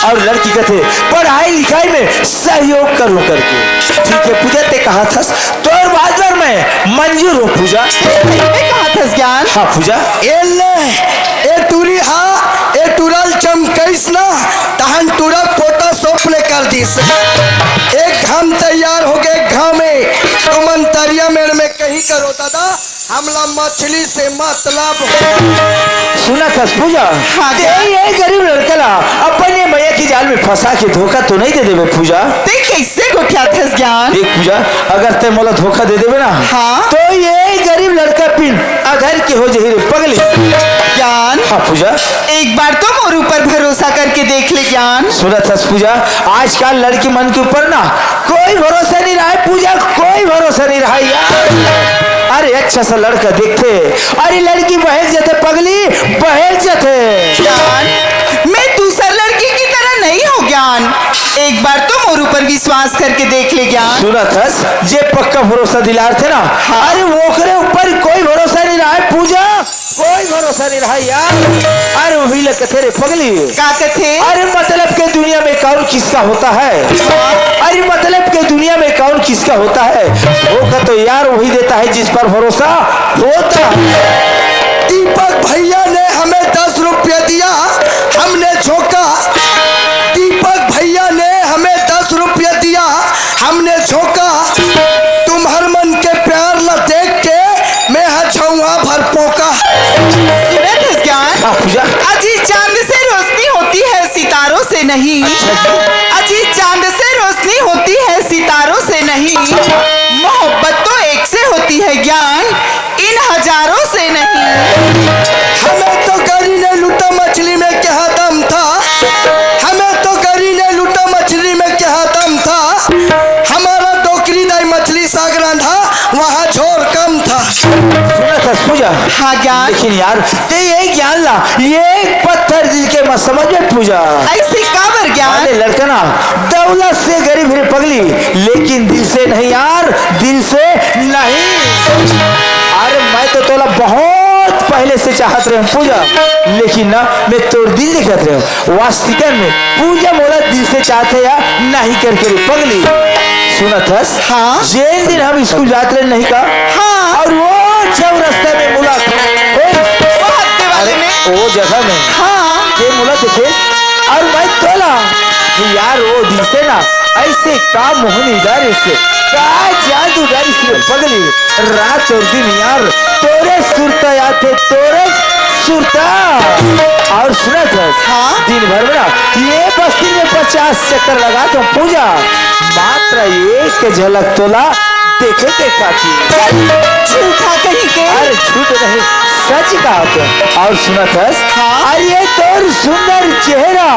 और लड़की कथे, पढ़ाई लिखाई में सहयोग करूँ करके। ठीक है पूजा, ते कहा थस, तोर बात बर मैं मंजूर हूँ पूजा। सही में कहा थस ज्ञान? हाँ पूजा। ए ले, ए टूरी हा, ए टूरा ल चमकइस ना, तहन टूरा पोता सोप ले कर दिस। एक घाम तैयार हो गए, घाम में तुमन तरिया मेड़ में कहीं करो दादा, हमला मछली से मतलब हो। सुनत हस पूजा, हाँ, ते ये गरीब लड़का ला अपन ये मया के जाल में फंसा के धोखा तो नहीं दे देबे पूजा? ते कैसे गोठियाथस ज्ञान? देख पूजा, अगर ते मोला धोखा दे देबे ना, हाँ। तो ये गरीब लड़का पिन अधर के हो जही रे पगली। ज्ञान, हाँ पूजा। एक बार तो मोर ऊपर भरोसा करके देख ले ज्ञान। सुनत हस पूजा, आजकल लड़की मन के ऊपर ना कोई भरोसा नहीं रहा है पूजा, कोई भरोसा नहीं रहा है यार। अरे अच्छा सा लड़का देखथे, अरे लड़की बहक जथे पगली, बहक जथे। ज्ञान, मैं दूसर लड़की की तरह नहीं हूँ ज्ञान, एक बार तो मोर ऊपर विश्वास करके देख ले ज्ञान। सुनत हस, जे पक्का भरोसा दिलारथे ना, हाँ। अरे ओकरे ऊपर कोई भरोसा नहीं रहा है पूजा, कोई भरोसा नहीं रहा यार। अरे वही ल कथे रे पगली। का कथे? अरे मतलब के दुनिया में कौन किसका होता है? अरे मतलब के दुनिया में कौन किसका होता है? धोखा तो यार वही देता है जिस पर भरोसा होता है। दीपक भैया ने हमें दस रुपये दिया, हमने झोंका। दीपक भैया ने हाँ ज्ञान। लेकिन यार, ते ये ज्ञान ला, ये पत्थर दिल के मत समझ में पूजा। ऐसे काबर ज्ञान? अरे लड़कना, दौलत से गरीब रे पगली, लेकिन दिल से नहीं यार, दिल से नहीं। अरे मैं तो तोला बहुत पहले से चाहत रहे हूँ पूजा, लेकिन ना मैं तोर दिल देखत रहे हूँ। वास्तविकता में पूजा मोला दिल से चाहत हे या नहीं करके रे पगली। सुनत हस? हाँ। जेन दिन हम स्कूल जात रहे नहीं का? हाँ। और वो चौरस्ता में मुलाकात होइस। वो हफ्ते वाले अरे, में? वो जगह में। हाँ। ये मुला देखे और मैं तोला यार वो दिन से ना ऐसे का मोहन इधर से का जादू डारी से पगली। रात और दिन यार तोरे सुरता आथे, तोरे सुरता। और सुनत हस, हाँ। दिन भर में ना ये बस्ती में पचास चक्कर लगात हूँ पूजा, मात्र एक झलक तोला देखे के खातिर। झूठा कहीं के। अरे झूठ नहीं, सच कहा तो। और सुनत हस, हाँ। अरे ये तोर सुंदर चेहरा,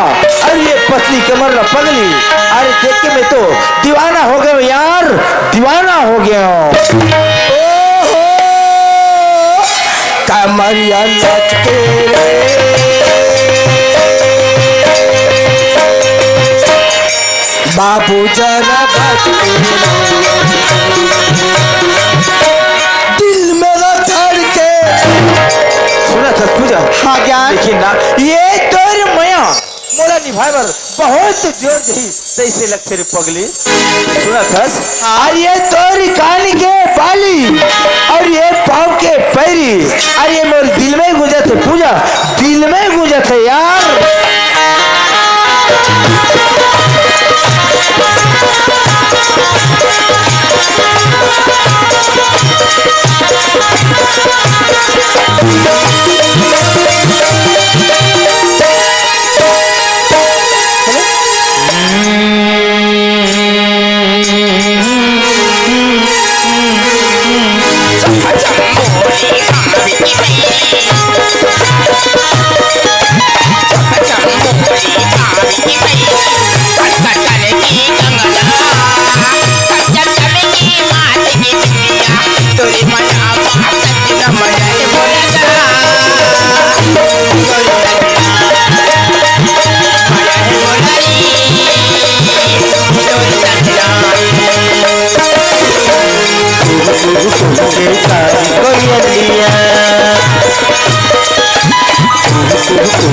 अरे ये पतली कमर ला पगली, अरे देख के मैं तो दीवाना हो गया हूँ यार, दीवाना हो गया हूँ। ओहो, कमरिया लटके रे, बाबू जरा बच के रे, दिल मेरा धड़के। सुनत हस पूजा? हाँ ज्ञान। लेकिन ना, ये तोर मया मोला निभाए बर बहुत जोर देही, तैसे लगथे रे पगली। सुनत हस? हाँ। और ये तोर कान के बाली और ये पाँव के पैरी, और ये मोर दिल में गूंजत हे पूजा, दिल में गूंजत हे यार।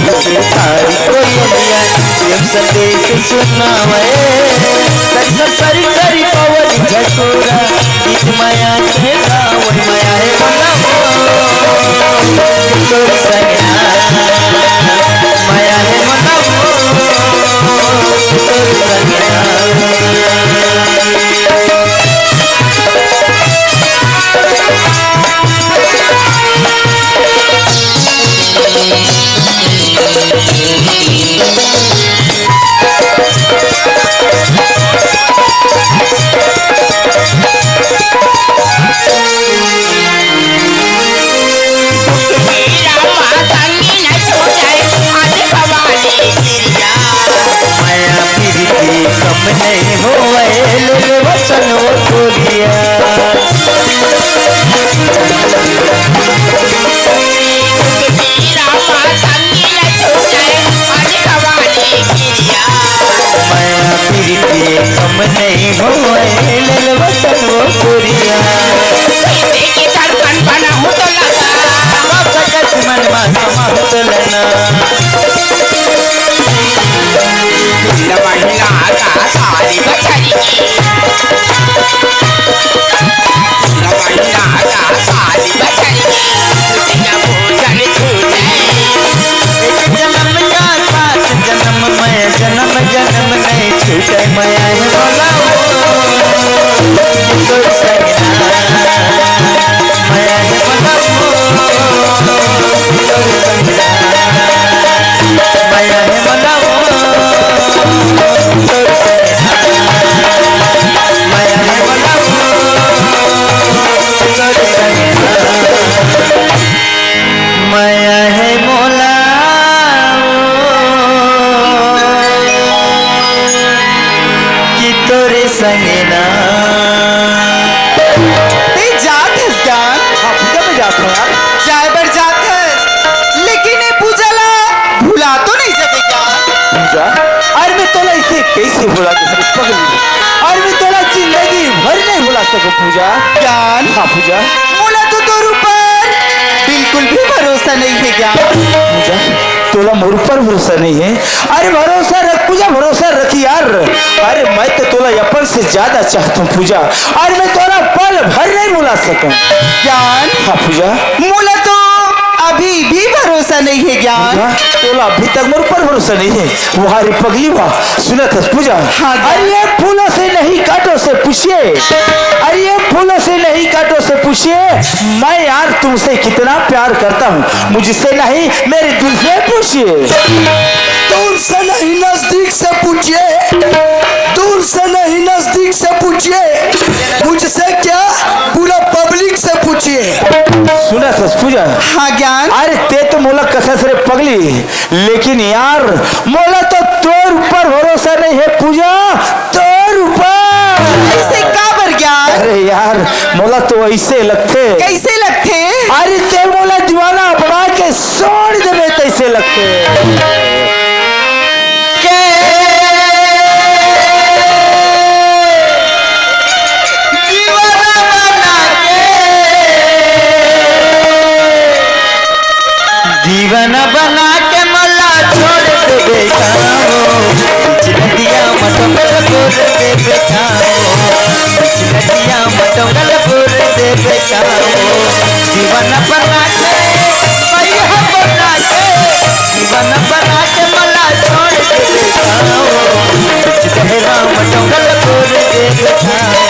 कोयलिया, तारी कोयलिया, प्रेम संदेश सुनावे। सर सर सर सर पवन झकोरा, गीत माया के गावन, माया हे बोला हो। तोर संगना, माया हे बोला हो। तोर संगना। मया प्रीति कम नहीं होवे, ले ले वचन वो तोरिया। मया प्रीति कम नहीं होवे, ले ले वचन वो तोरिया। धड़कन बना हो तो लगा। सकत मन मा समा हो तो लना। महिला का सारी बछरी की। पूजा। ज्ञान। हाँ पूजा। मोला तो तोर ऊपर बिल्कुल भी भरोसा नहीं है ज्ञान। पूजा, तोला मोर ऊपर भरोसा नहीं है? अरे भरोसा रख पूजा, भरोसा रख यार। अरे मैं तो तोला अपन से ज्यादा चाहता हूँ पूजा। अरे मैं तोला पल भर नहीं भुला सकूँ। ज्ञान। हाँ पूजा। मोला तो अभी भी भरोसा नहीं है ज्ञान। पूजा, तोला अभी तक मोर ऊपर भरोसा नहीं है? वाह रे पगली वाह, सुनत हस पूजा? हाँ, ज्ञान। अरे ये फूलों से नहीं कांटों से पूछिए, अरे ये फूलों से नहीं कांटों से पूछिए, मैं यार तुमसे कितना प्यार करता हूँ, मुझसे नहीं मेरे दिल से पूछिए। दूर से नहीं नजदीक से पूछिए, दूर से नहीं नजदीक से पूछिए, मुझसे क्या पूरा पब्लिक से पूछिए। सुनत हस पूजा? हाँ ज्ञान। अरे ते तो मोला कथस रे पगली, लेकिन यार, मोला तो तोर ऊपर भरोसा नहीं है पूजा, तोर ऊपर। ऐसे काबर ज्ञान? अरे यार, मोला तो ऐसे लगथे। कैसे लगथे? अरे ते मोला दीवाना बना के छोड़ देबे तैसे लगथे। के दीवाना बना के, दीवाना बना के मला छोड़ देबे का हो, बीच नदिया म डोंगल बोर देबे का हो, बीच नदिया म डोंगल बोर देबे का हो, दीवाना बना के, भैया बना के, दीवाना बना के मला छोड़ देबे का हो, बीच दहरा म डोंगल बोर देबे का हो,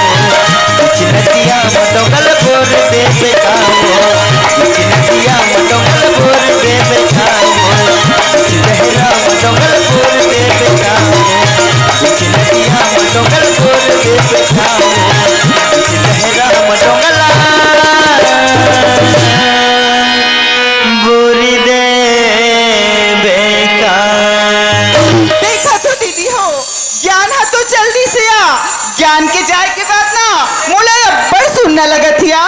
बीच नदिया म डोंगल बोर देबे का हो, बीच नदिया म डोंगल बोर देबे का हो, बीच दहरा म डोंगल बोर देबे का हो, बीच नदिया म डोंगल बोर देबे का हो, बीच दहरा म डोंगल बोर देबे का। देखा तो दीदी हो, ज्ञान ह तो जल्दी से आ। ज्ञान के जाए के बाद ना मोला अब्बड़ सुन्ना लगत हिया।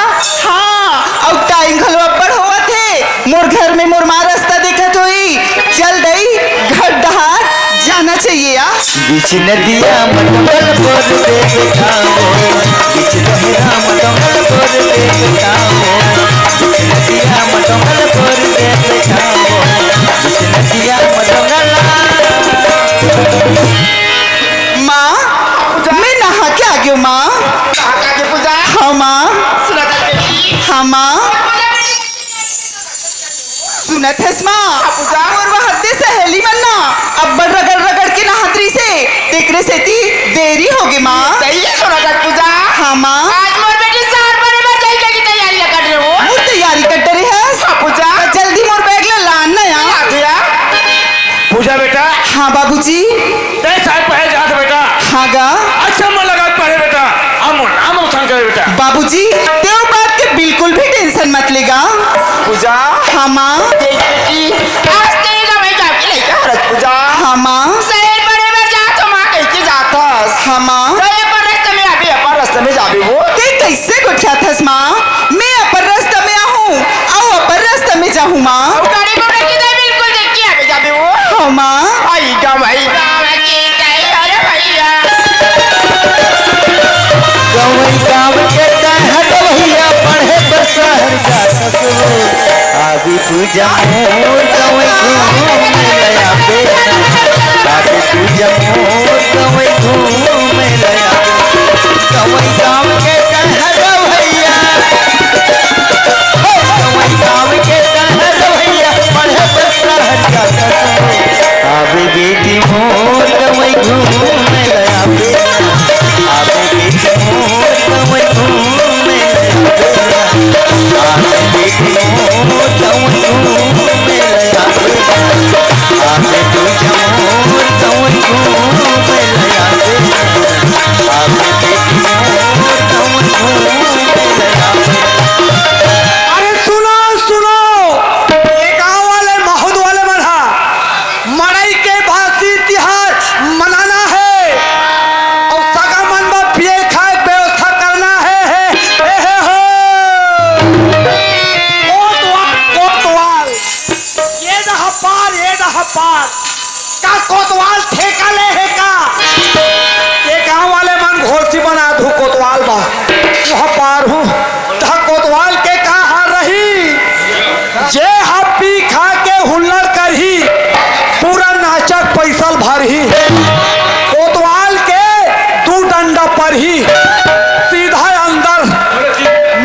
हाँ, अउ टाइम घलो अब्बड़ होवत हे। मोर घर में मोर माँ रास्ता देखत होही। जल्दी घर डहार जाना चाहिए या। बीच नदिया म डोंगल बोर देबे का हो, बीच दहरा म डोंगल बोर देबे का हो, बीच नदिया म डोंगल बोर देबे का हो, बीच नदिया म डोंगल। माँ, मैं नहा के आ गयो माँ। नहा के आ गयो पूजा? हाँ माँ। सुना था बेटी? हाँ माँ। सुनत हस माँ? हाँ पूजा। मोर वहाँ के सहेली मन ना अब्बड़ रगड़ रगड़ के नहात रहिसे, तेकरे सेती देरी होगे माँ। सही है सुना था पूजा? हाँ माँ। आज मोर बेटी सार बने बर जाई के तैयारी ला कर रहे हो। मोर तैयारी कर डरे हस? हाँ पूजा। त जल्दी मोर बैग ला लान ना या। हाँ पूजा। पूजा बेटा। हाँ बाबूजी। तै सार पढ़े जात बेटा। हाँ गा। अच्छा मन लगा पढ़े बेटा। अब मोर नाम रोशन करे बेटा। बाबूजी, तें ओ बात के बिल्कुल भी टेंशन मत ले गा। पूजा। हाँ माँ। देख बेटी, आज तें गंवई गाँव के लइका हरस पूजा। हाँ माँ। शहर पढ़े बर जात हो माँ कहिके जात हस। हाँ माँ। त अपन रस्ता में आबे, अपन रस्ता में जाबे वो। तें कइसे गोठियाथस माँ? मैं अपन रस्ता में आहूँ, अउ अपन रस्ता में जाहूँ माँ। अउ गाड़ी मोटर के तो बिल्कुल देख के आबे जाबे वो। हाँ माँ। आई गंवई गाँव के कहे, अरे भैया। गंवई गाँव के कहे भैया, पढ़े बर शहर जाथस वो। आबे पूजा मोर गंवई घूमे ल आबे ना। आबे पूजा मोर गंवई घूमे ल आबे। गंवई गाँव के कहे भैया। गंवई गाँव के कहे भैया, पढ़े बर शहर जाथस वो। आबे बेटी मोर गंवई घूमे ल आबे। आबे बेटी मोर गंवई घूमे ल आबे। आबे बेटी मोर गंवई घूमे ल आबे। आबे पूजा मोर गंवई घूमे ल आबे। आबे बेटी मोर गंवई घूमे ल आबे। अरे सुनो, सुनो, ये गाँव वाले, महूद वाले मन हा मड़ई के बासी तिहार मनाना हे अउ सगा मन बर पिए खाए के व्यवस्था करना हे, हे, हे, हे हो। ओ ओह पार हूँ, तह कोतवाल के का हाल रही? जे ह पी खा के हुल्लड़ करही, पूरा नाचक पैसा ल भरही। कोतवाल के दू डंडा परही, सीधा अंदर।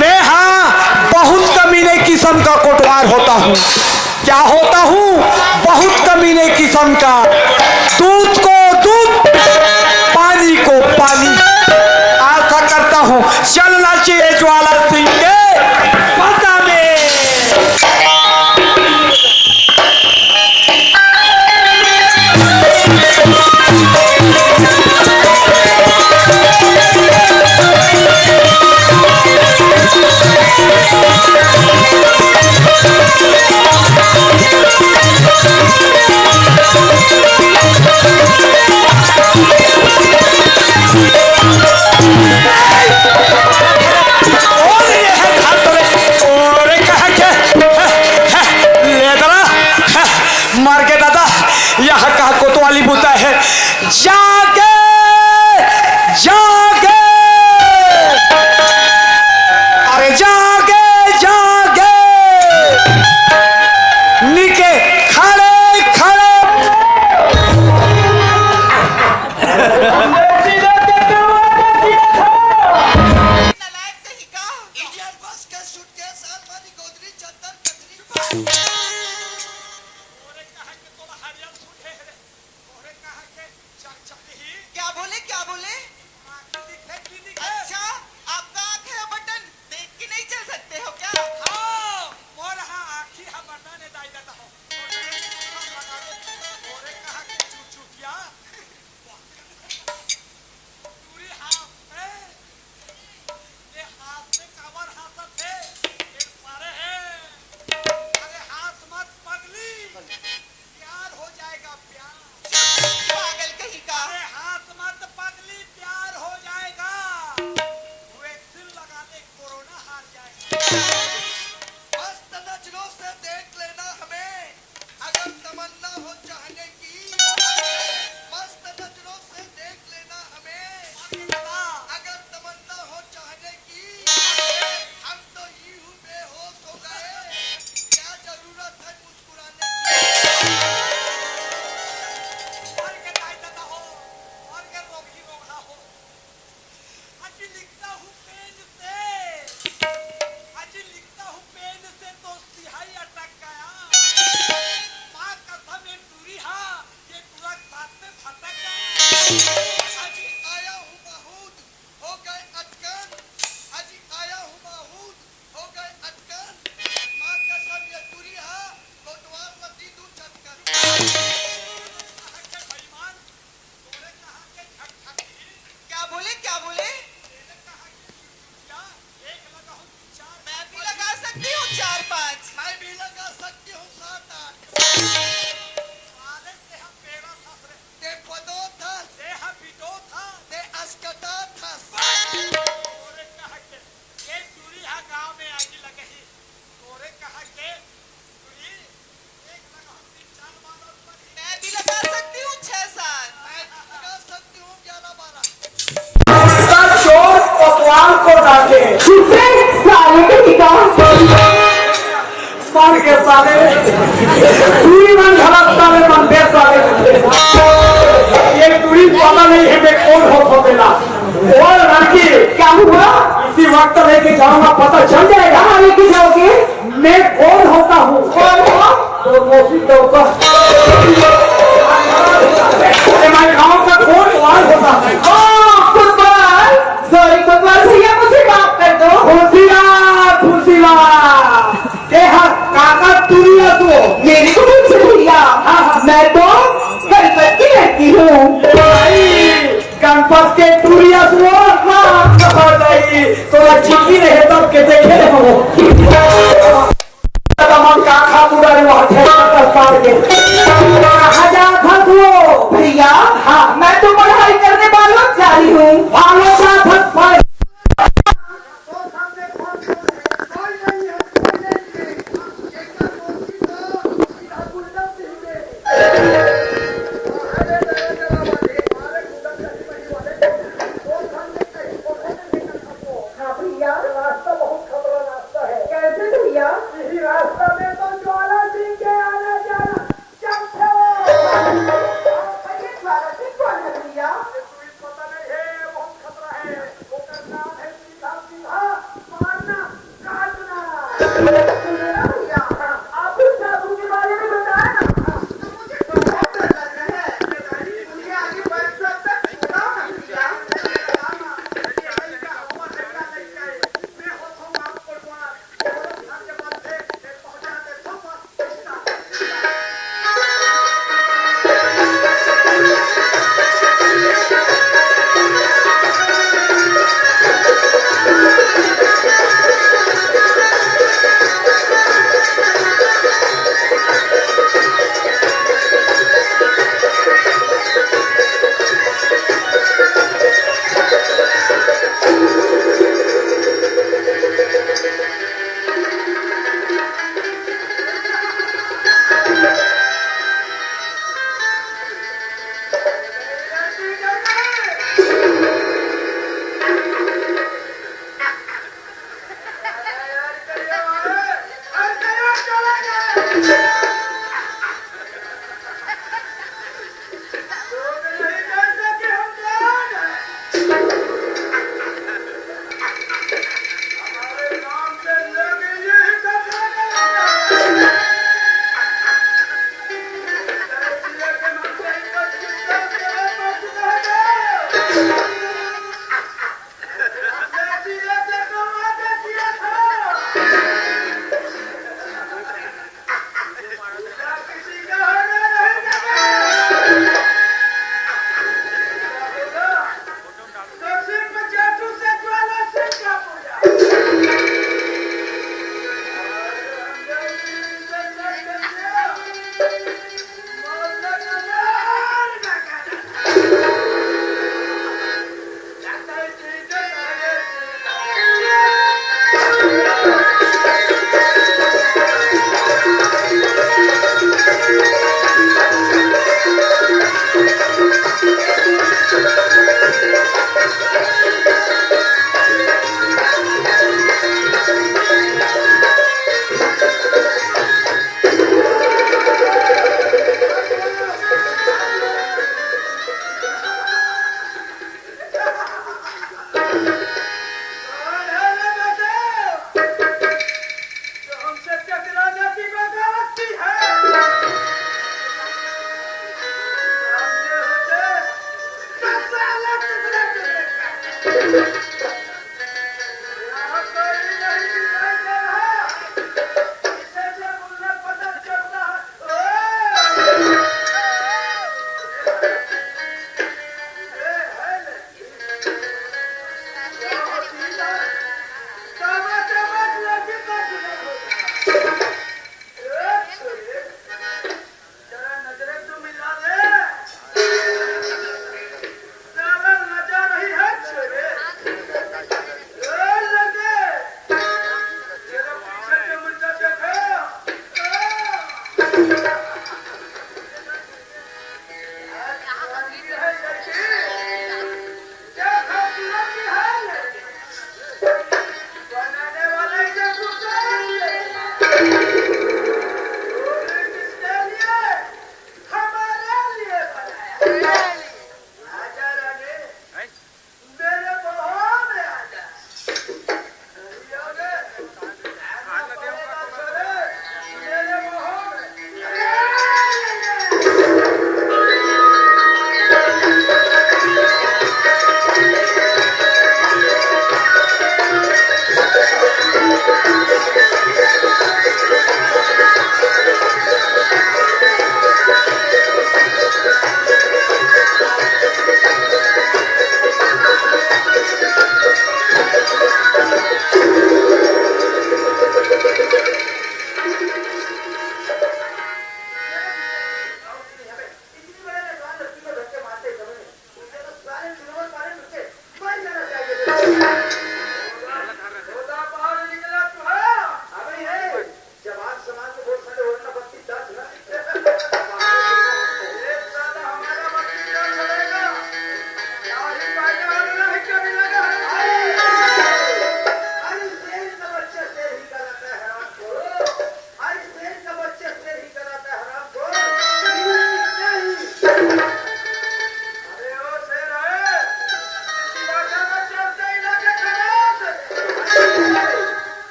मैं हाँ बहुत कमीने किस्म का कोटवार होता हूँ। क्या होता हूँ? बहुत कमीने किस्म का। दूध को दूध, पानी को पानी। आशा करता हूँ चलना चाहिए ज्वाला सिंह के पता में। और ये है धातु रे, और कहा के, है, है, ले दरा, है, मार के दादा, यह का कोतवाली बूता है। जागे, जागे, अरे जागे, जागे, निके खड़े, खड़े। नालायक कहीं का। Idiot, बस के सूटकेस, आलमारी, गोदरी, चद्दर, कथरी। तोरे कहा के तोला हरियर सूट हे रे। तोरे कहा के चकचक ही। क्या बोले, क्या बोले? आँखी दिखे कि दिखे? अच्छा, आपका आँख है बटन, देख के नहीं चल सकते हो क्या? हाँ, मोर हाँ आँखी हा बटन है दाई दादा हो। तोरे कहा के चुचुकिया। टूरी हाथ में, ये हाथ में काबर हाथत हे? ये सारे हे। अरे हाथ मत पगली, प्यार हो जाएगा, प्यार। पागल कहीं का। अरे हाथ मत पगली, प्यार हो जाएगा। वैक्सीन लगा ले, कोरोना हार जाएगा। मस्त नजरों से देख लेना हमें। अगर तमन्ना हो चाहने की, मस्त नजरों से देख लेना हमें। अगर तमन्ना हो चाहने की, हम तो यूं बेहोश हो गए। क्या जरूरत है मुस्कुराने की? मर के दाई दादा हो, मर के रोगी रोगहा हो। अजी लिखता हूँ पेन से, अजी लिखता हूँ पेन से तो स्याही अटक गया। माँ कसम ये टूरी हा, ये टूरा साथ में फटक गया। अजी आया हूँ बहुत, हो गए अटकन, अजी आया हूँ बहुत, हो गए अटकन। माँ कसम ये टूरी हा, कोतवाल ला दे दूँ चटकन। बेईमान। तोरे कहा के झकझकी। क्या बोले, क्या बोले? तेरे कहा के चुचुकिया, एक लगाऊं कि चार? मैं भी लगा सकती हूँ चार पाँच। मैं भी लगा सकती हूँ सात आठ। साले ते हा पेरा थस रे। ते पदो थस। ते हा बिटो थस। ते अस्कटा थस। तोरे कहा के ये टूरी हा गाँव में आगी लगही। तोरे कहा के टूरी, एक लगाऊं तीन चार बार और पढ़ी। मैं भी लगा सकती हूँ छह सात। मैं भी लगा सकती हूँ ग्यारह बारह। का चोर कोतवाल को डांटे। किससे? साले के निकाह। मार के साले। टूरी मन घलत साले मन दे साले। ये टूरी पता नहीं है मैं कौन हो फसेला। और लड़की। क्या हुआ? इसी वक्त लेके जाऊंगा, पता चल जाएगा। कहाँ लेके जाओगे? मैं कौन होता हूँ? कौन हो? तो मौसी के ऊपर। अरे मैं गाँव का कोतवाल होता हूँ। ओ, कोतवाल, sorry कोतवाल भैया, मुझे माफ कर दो। फुसीला, फुसीला। ए हा, काका टूरी हा तू। मेरे को पूछे भैया, हाँ, हाँ। मैं तो गणपत की लड़की हूँ। भाई, गणपत के टूरी हा तू। हाँ, हाँ, भाई, तोला चिट्ठी रहे तब के देखे हो। तमन का खा बुड़ा रे वहाँ ठेका कर पार के। कहाँ जात हस वो? भैया, हाँ। मैं तो पढ़ाई करने वाला जा मारना, काटना। सुनो ना भैया, आप उस जादू के बारे में बताया ना, तो मुझे बहुत डर लग रहा है।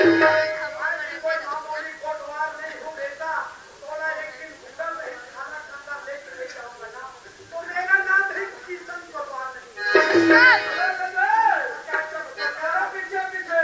आज की कोई मामूली कोटवार नहीं हूँ बेटा, तोला एक दिन भूखा नहीं, खाना ठंडा लेके नहीं जाऊंगा ना। तो मेरा नाम भी किशन कोटवार नहीं है। अरे, अरे, अरे, क्या, क्या, क्या, क्या, पीछे, पीछे।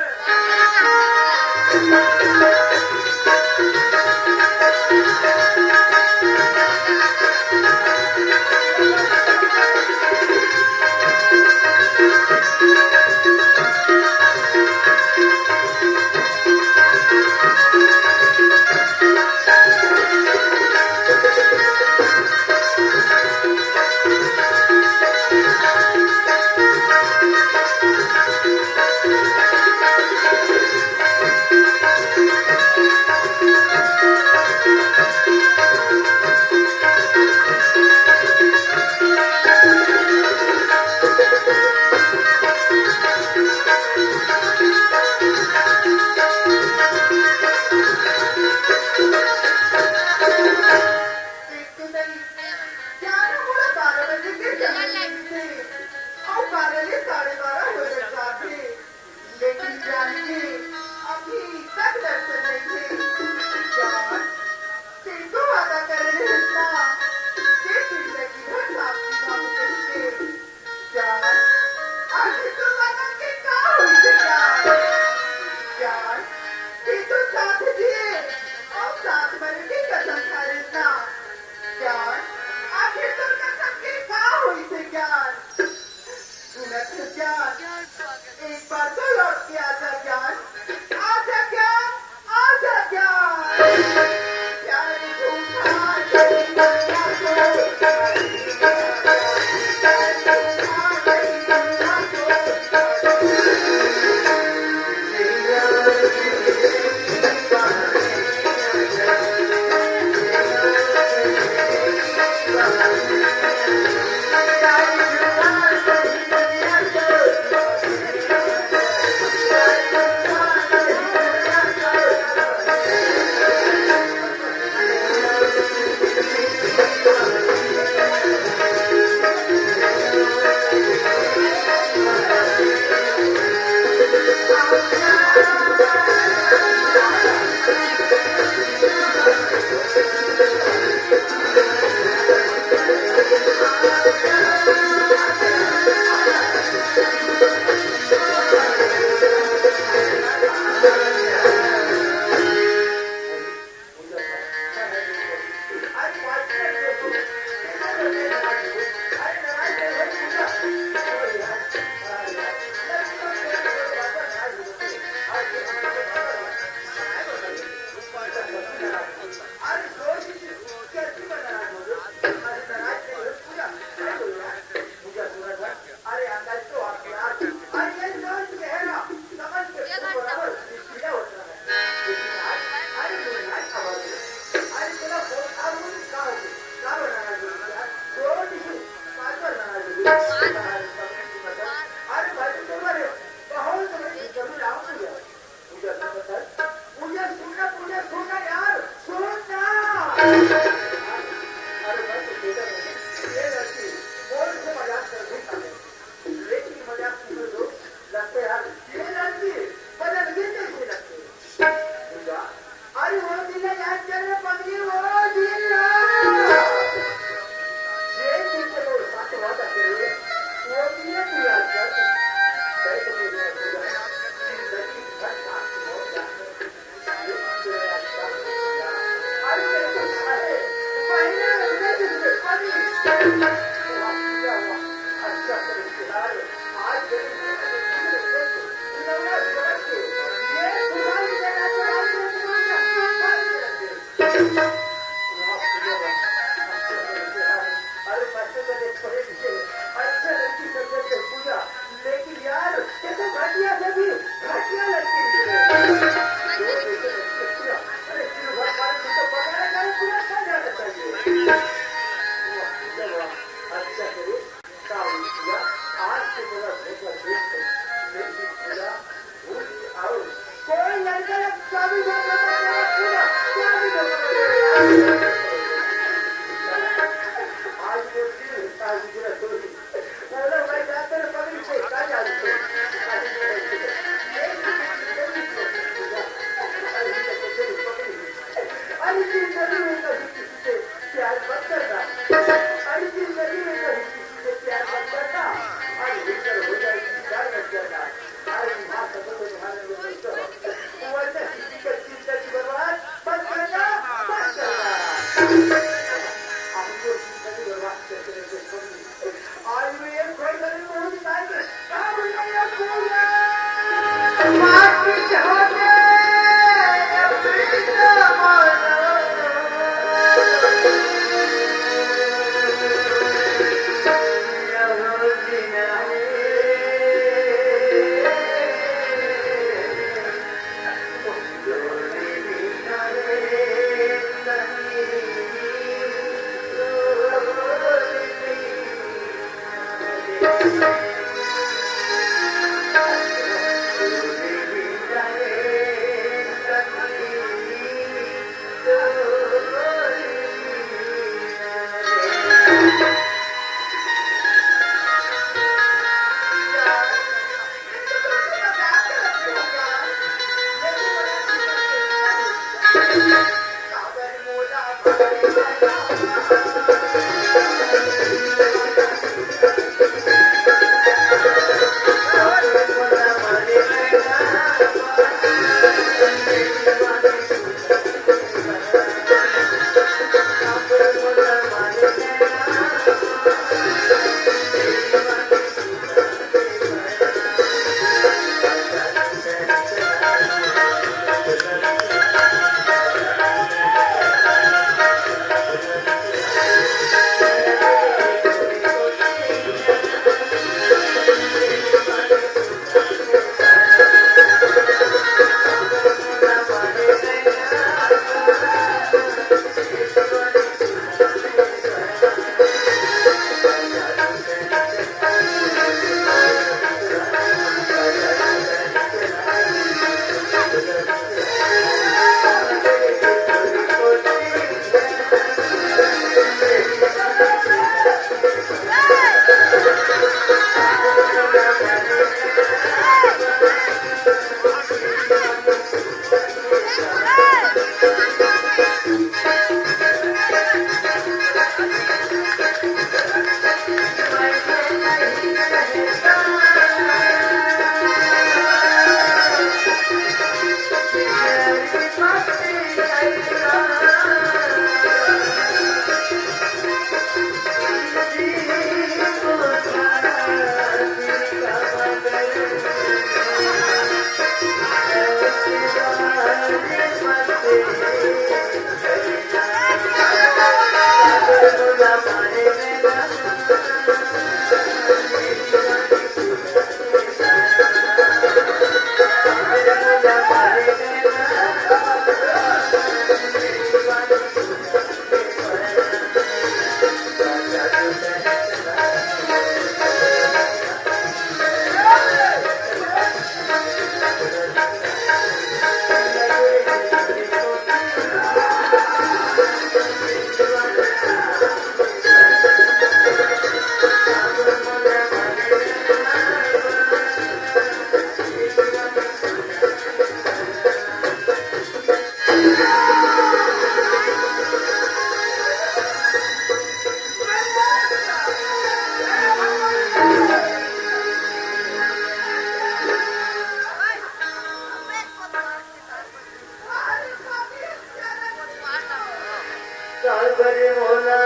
मोला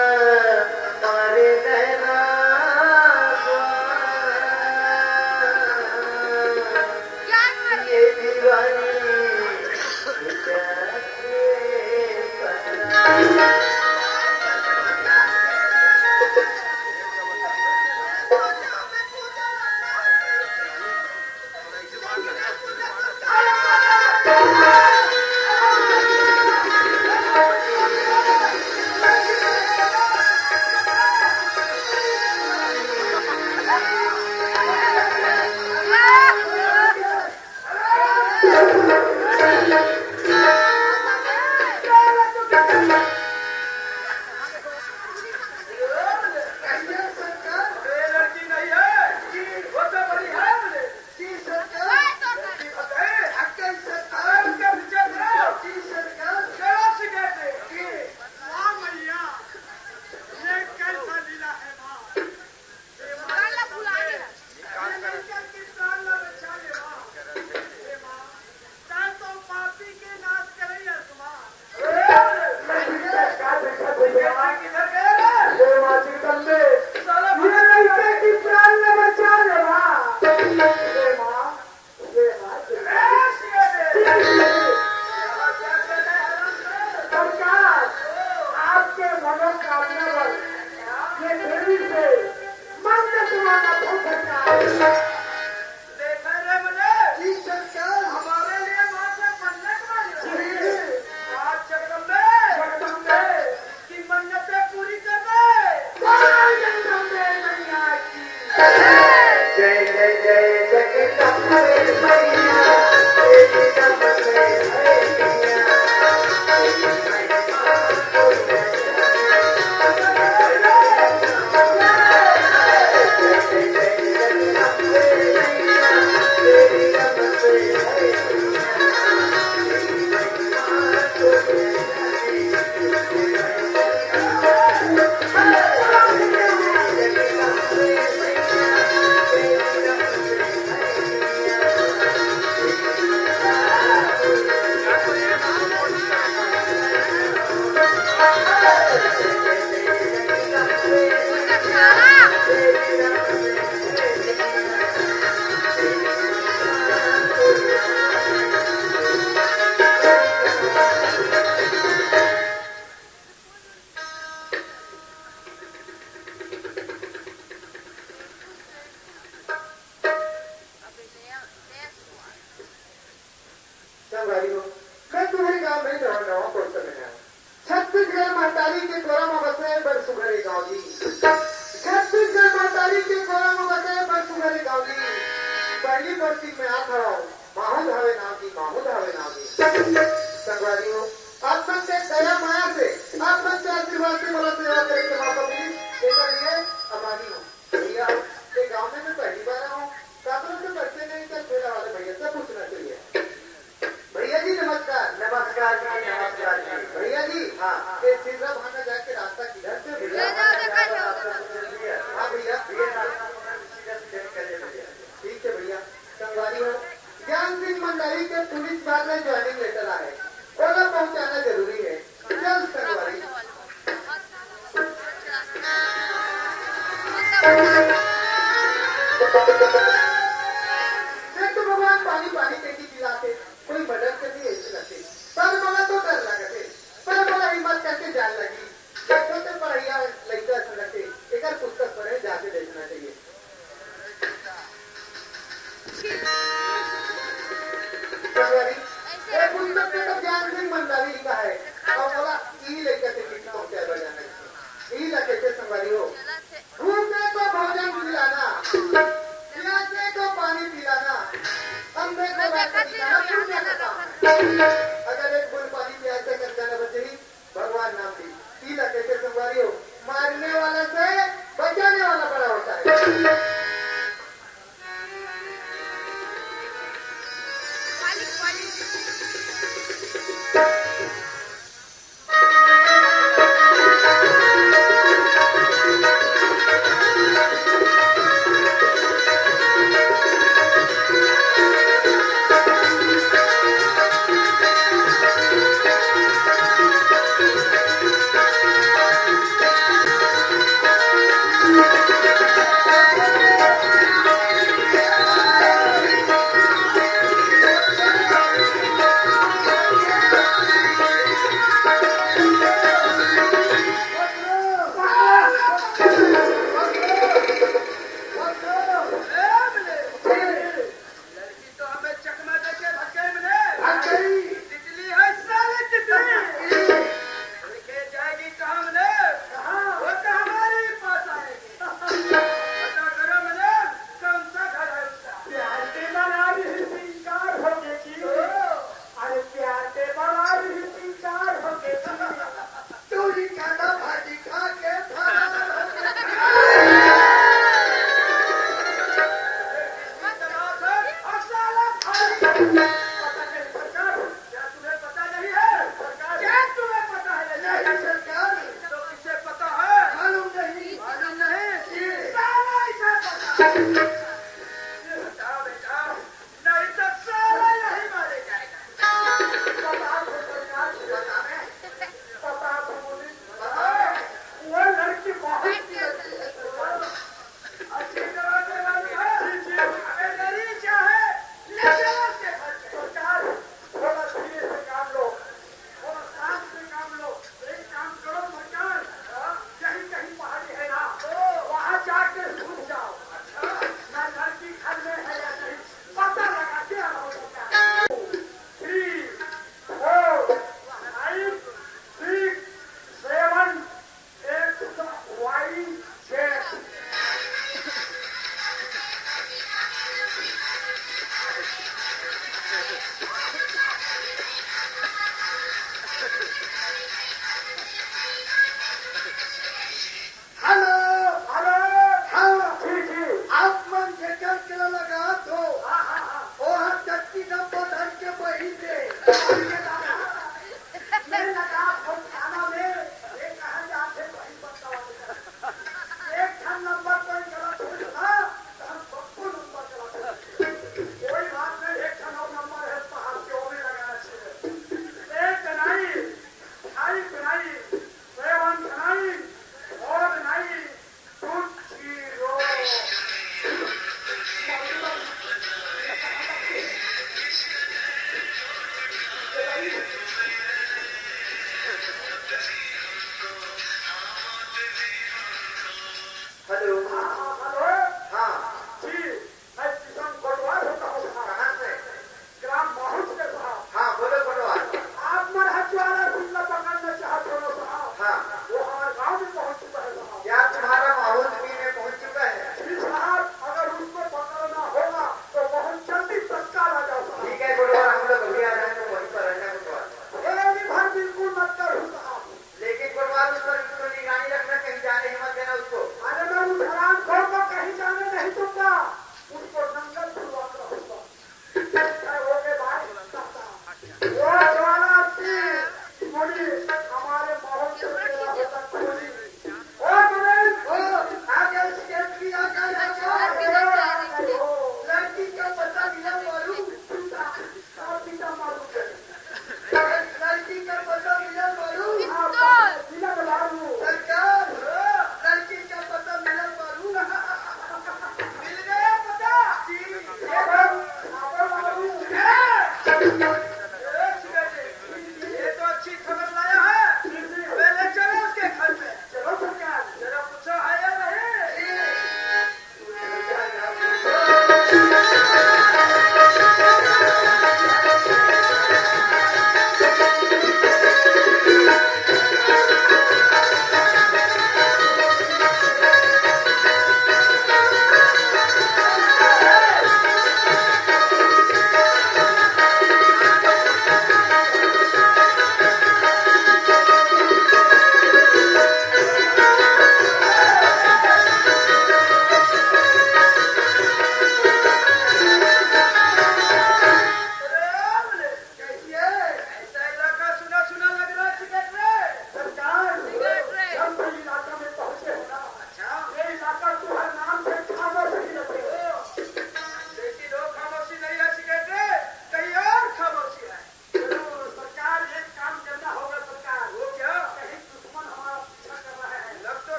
मारे नैना, ये दीवानी। संगवारी हो, मैं तुम्हरे गांव में नवा नवा पहुंचा में आया। छत्तीसगढ़ महतारी के कोरा में बसे बड़ सुघर ए गांव जी। छत्तीसगढ़ महतारी के कोरा में बसे बड़ सुघर ए गांव जी। पहली बरसी में आ खड़ा हूँ, माहू धावे नाव जी, माहू धावे नाव जी। संगवारी हो, आप मन के दया माया से, आप मन के आशीर्वाद से मोला सेवा करे के मौका मिली, एकर लिए आभारी हूँ। भैया, ये गांव में मैं पहली बार आया हूँ, काकरों से परिचय नहीं, क्या ठेला वाले भैया से पूछना चाहिए। भैया जी नमस्कार। नमस्कार जी, नमस्कार जी। भैया जी, हाँ। ये सिरसा भांगा जाके रास्ता किधर से भैया? हाँ भैया। भैया, रास्ता सीधा सीधा निकल जाए भैया। ठीक है भैया। संगवारी हो, ज्ञान सिंह मंडारी के पुलिस बार में ज्वाइनिंग लेटर आए, ओला पहुंचाना जरूरी है। चल संगवारी। देख तो भगवान पानी पानी कहिके चिल्लाथे, कोई मर्डर कर दी ऐसे लगथे। पर मोला तो डर लगथे, पर मोला हिम्मत करके जान लगी। देखो तो पढ़इया लइका ऐसे लगथे, एकर पुस्तक पढ़े जाके देखना चाहिए। संगवारी, ए पुस्तक में तो ज्ञान सिंह मंडारी लिखा है। अब बोला, ई लइका के कितना होता है बजाना है। ई लइका के संगवारी हो। भूखे को भोजन खिलाना, प्यासे को पानी पिलाना, अंधे को रास्ता दिखाना पुण्य का काम है। अगर एक बूंद पानी प्यासे कर जाना बचे ही, भगवान नाम ली। ई लइका के संगवारी हो, मारने वाला से बचाने वाला बड़ा होता है।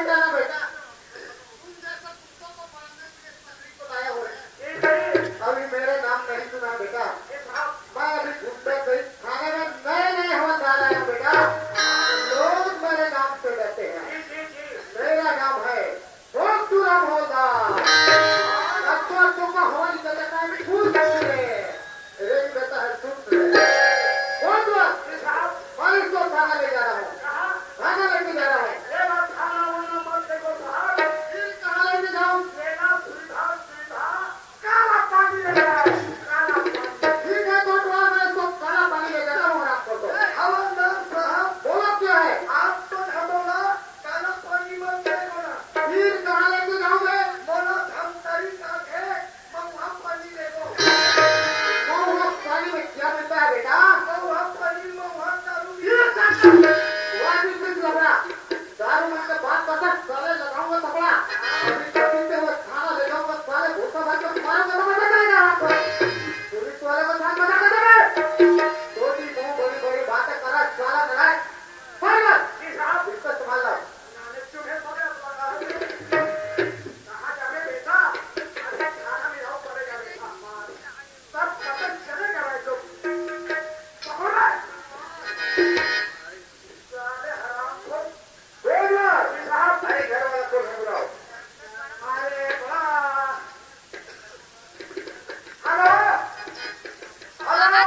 जाना बेटा, तुम जैसा कुत्तों को पालने के लिए इस तकलीफ को लाया हुआ है। अभी मेरा नाम नहीं सुना बेटा, मैं अभी घूमता कहीं थाने में नए नए हवलदार आया हूँ बेटा, लोग मेरे नाम से डरते हैं। मेरा नाम है छोटू राम हवलदार। अच्छा तुमको हमारी जगह का फूल रखी है, रेंग देता है सूट में। कौन हुआ? मालिक को थाना ले जा रहा हूँ, थाना लेके जा रहा हूँ। फिर कहाँ लेके जाऊँ? ठीक है, कोटवार, मैं इसको काला पानी ले जाता हूँ रात को तो। हवलदार साहब, बोलो क्या है? आप तो हमारा काला पानी मत दे बोला। फिर कहाँ लेके जाऊँ मैं? बोला धमतरी का है, महुआ पानी ले लो। महुआ पानी में क्या मिलता है बेटा? महुआ पानी, महुआ दारू। ये सच है। वाह, बिल्कुल लफड़ा। दारू मन के बात बता, साले लगाऊंगा थपड़ा। अभी पीते हुए खाना ले जाऊंगा, साले भूसा भर के मारूंगा, तो मजा नहीं आ रहा। पुलिस वाले को साथ मजा कर दे। छोटी मुंह बड़ी बड़ी बातें करा, साला नालायक। बड़ी बात। जी साहब। इसको संभाल लो। नाले चूहे पकड़ लगा है। कहाँ जावे बेटा? अरे खाना में आओ, पड़ेगा बेटा। सब पता चलेगा भाई लोग। पकड़। साले हराम को। बोल यार, साहब, अरे घर वाला को बुलाओ। अरे वाह। हेलो। हेलो।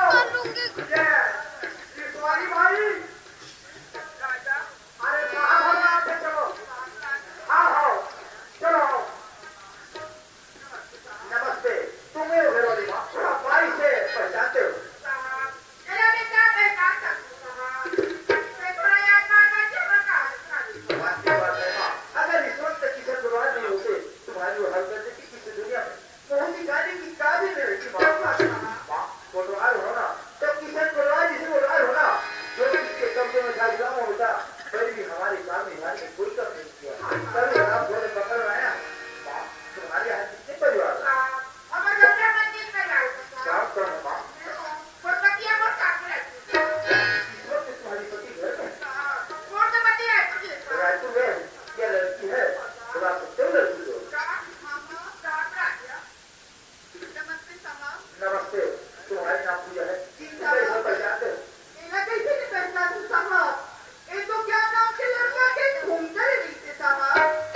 ये, ये सॉरी भाई। अरे साहब, हम यहाँ पे चलो। हाँ, हाँ, चलो। नमस्ते। तुम ही हो घर वाली माँ? हाँ, बारी से पहचानते हो। अरे बेटा, मैं क्या करूँ? बात की बात है माँ। अगर इस वक्त किशन गुरुवार नहीं होते, तुम्हारी वो हरकत की इस दुनिया में बहुत ही गाली की काबिल नहीं रहती माँ। माँ, कोटवार हो ना, तो किशन गुरुवार जिसे गुरुवार हो ना, जो इसके कब्जे में था गुलाम होता, फिर भी हमारे काम निभाने में कोई कमी नहीं किया। तभी आप बोले पकड़ आया। माँ, तुम्हारे यहाँ कितने परिवार हैं? हमारे घर में मंदिर में जाओ। काम कौन है माँ? इस वक्त तुम्हारी पति घर में? रायपुर गए हैं। क्या लड़की है? बुला सकते हो लड़की को? नमस्ते साहब। नमस्ते। तुम्हारी नाम पूजा है। जी साहब। कैसे पहचानते हो? इला कैसे नहीं पहचानूं साहब? ये तो क्या नाम के लड़का के घूमते रहे थे साहब।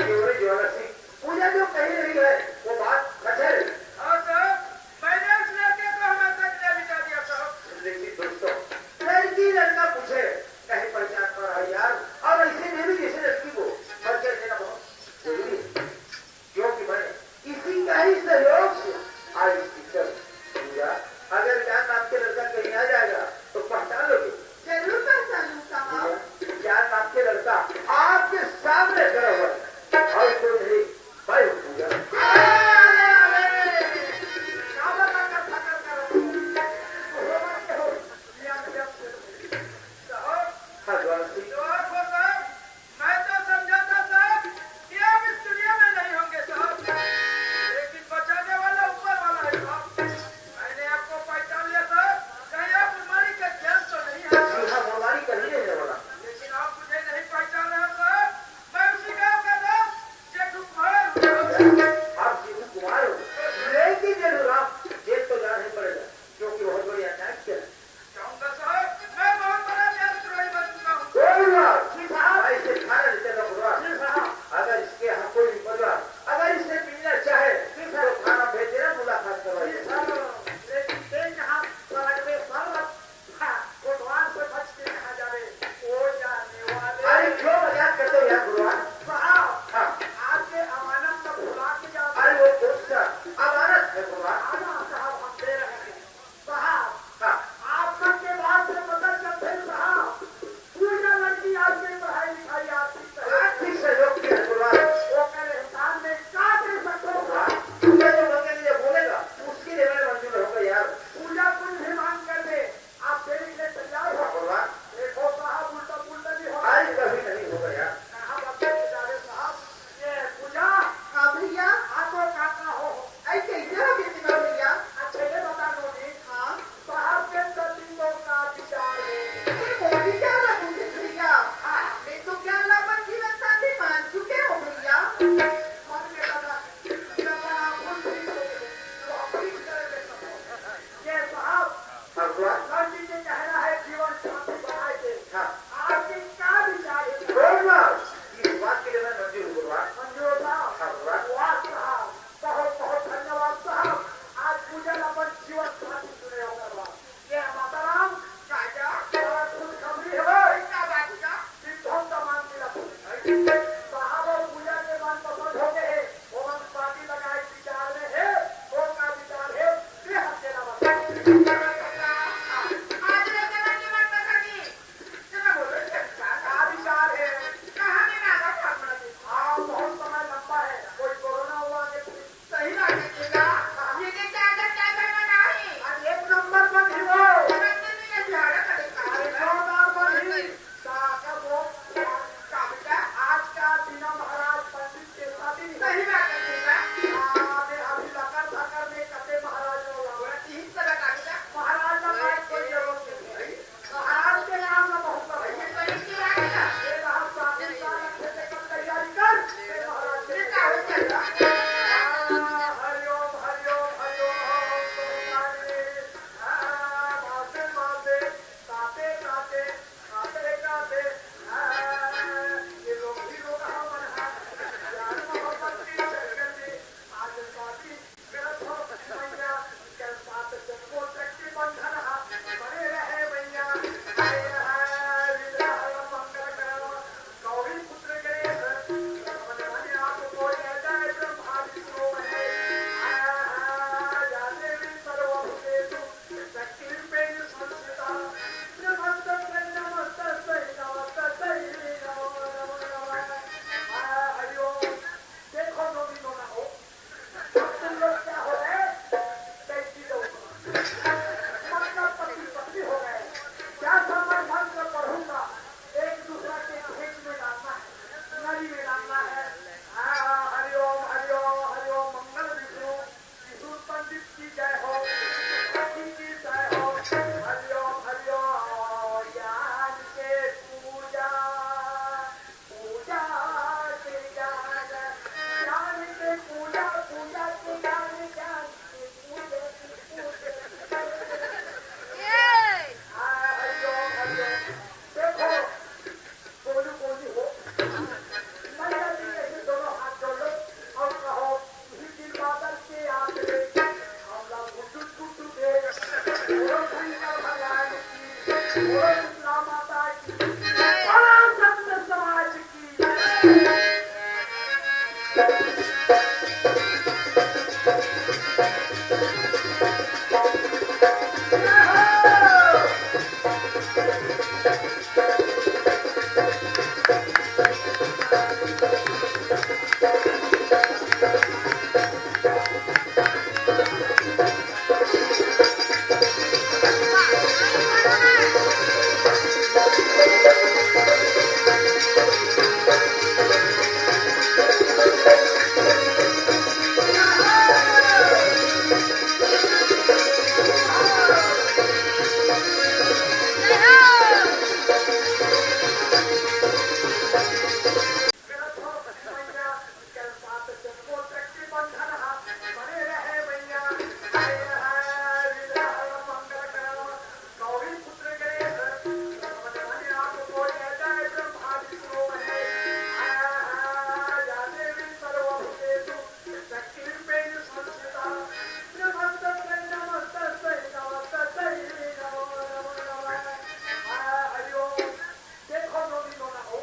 देखो नोनी नोना हो,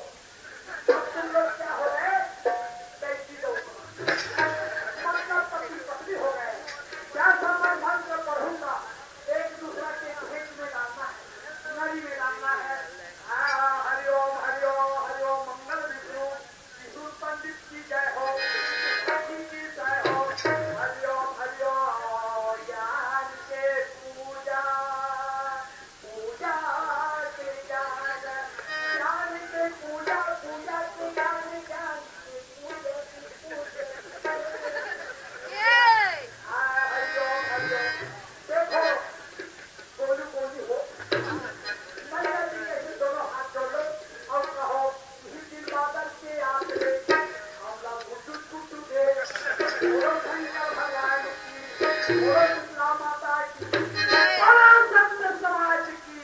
अब तुम लोग क्या हो गए? कैसी लोग? मतलब पति पत्नी हो गए। क्या संबंध हम लोग पढ़ूंगा? एक दूसरा के खेत में डालना है, नदी में डालना है। हाँ, हरिओम, हरिओम, हरिओम, मंगल विष्णु, विष्णु पंडित की जय हो, सखी की जय हो। हरिओम, हरिओम, ज्ञान से पूजा। पूजा के ज्ञान, ज्ञान के पूजा, पूजा के ज्ञान, ज्ञान के पूजा, पूजा के ये! हाँ, हरिओम, हरिओम। देखो, बोलू, बोलू हो। मैया जी के ऐसे दोनों हाथ जोड़ लो और कहो, इही दिन बादल के आंकड़े, हम लोग गुड्डू गुड्डू दे। बोलो शंकर भगवान की, बोलो शीतला माता की, बोलो संत समाज की।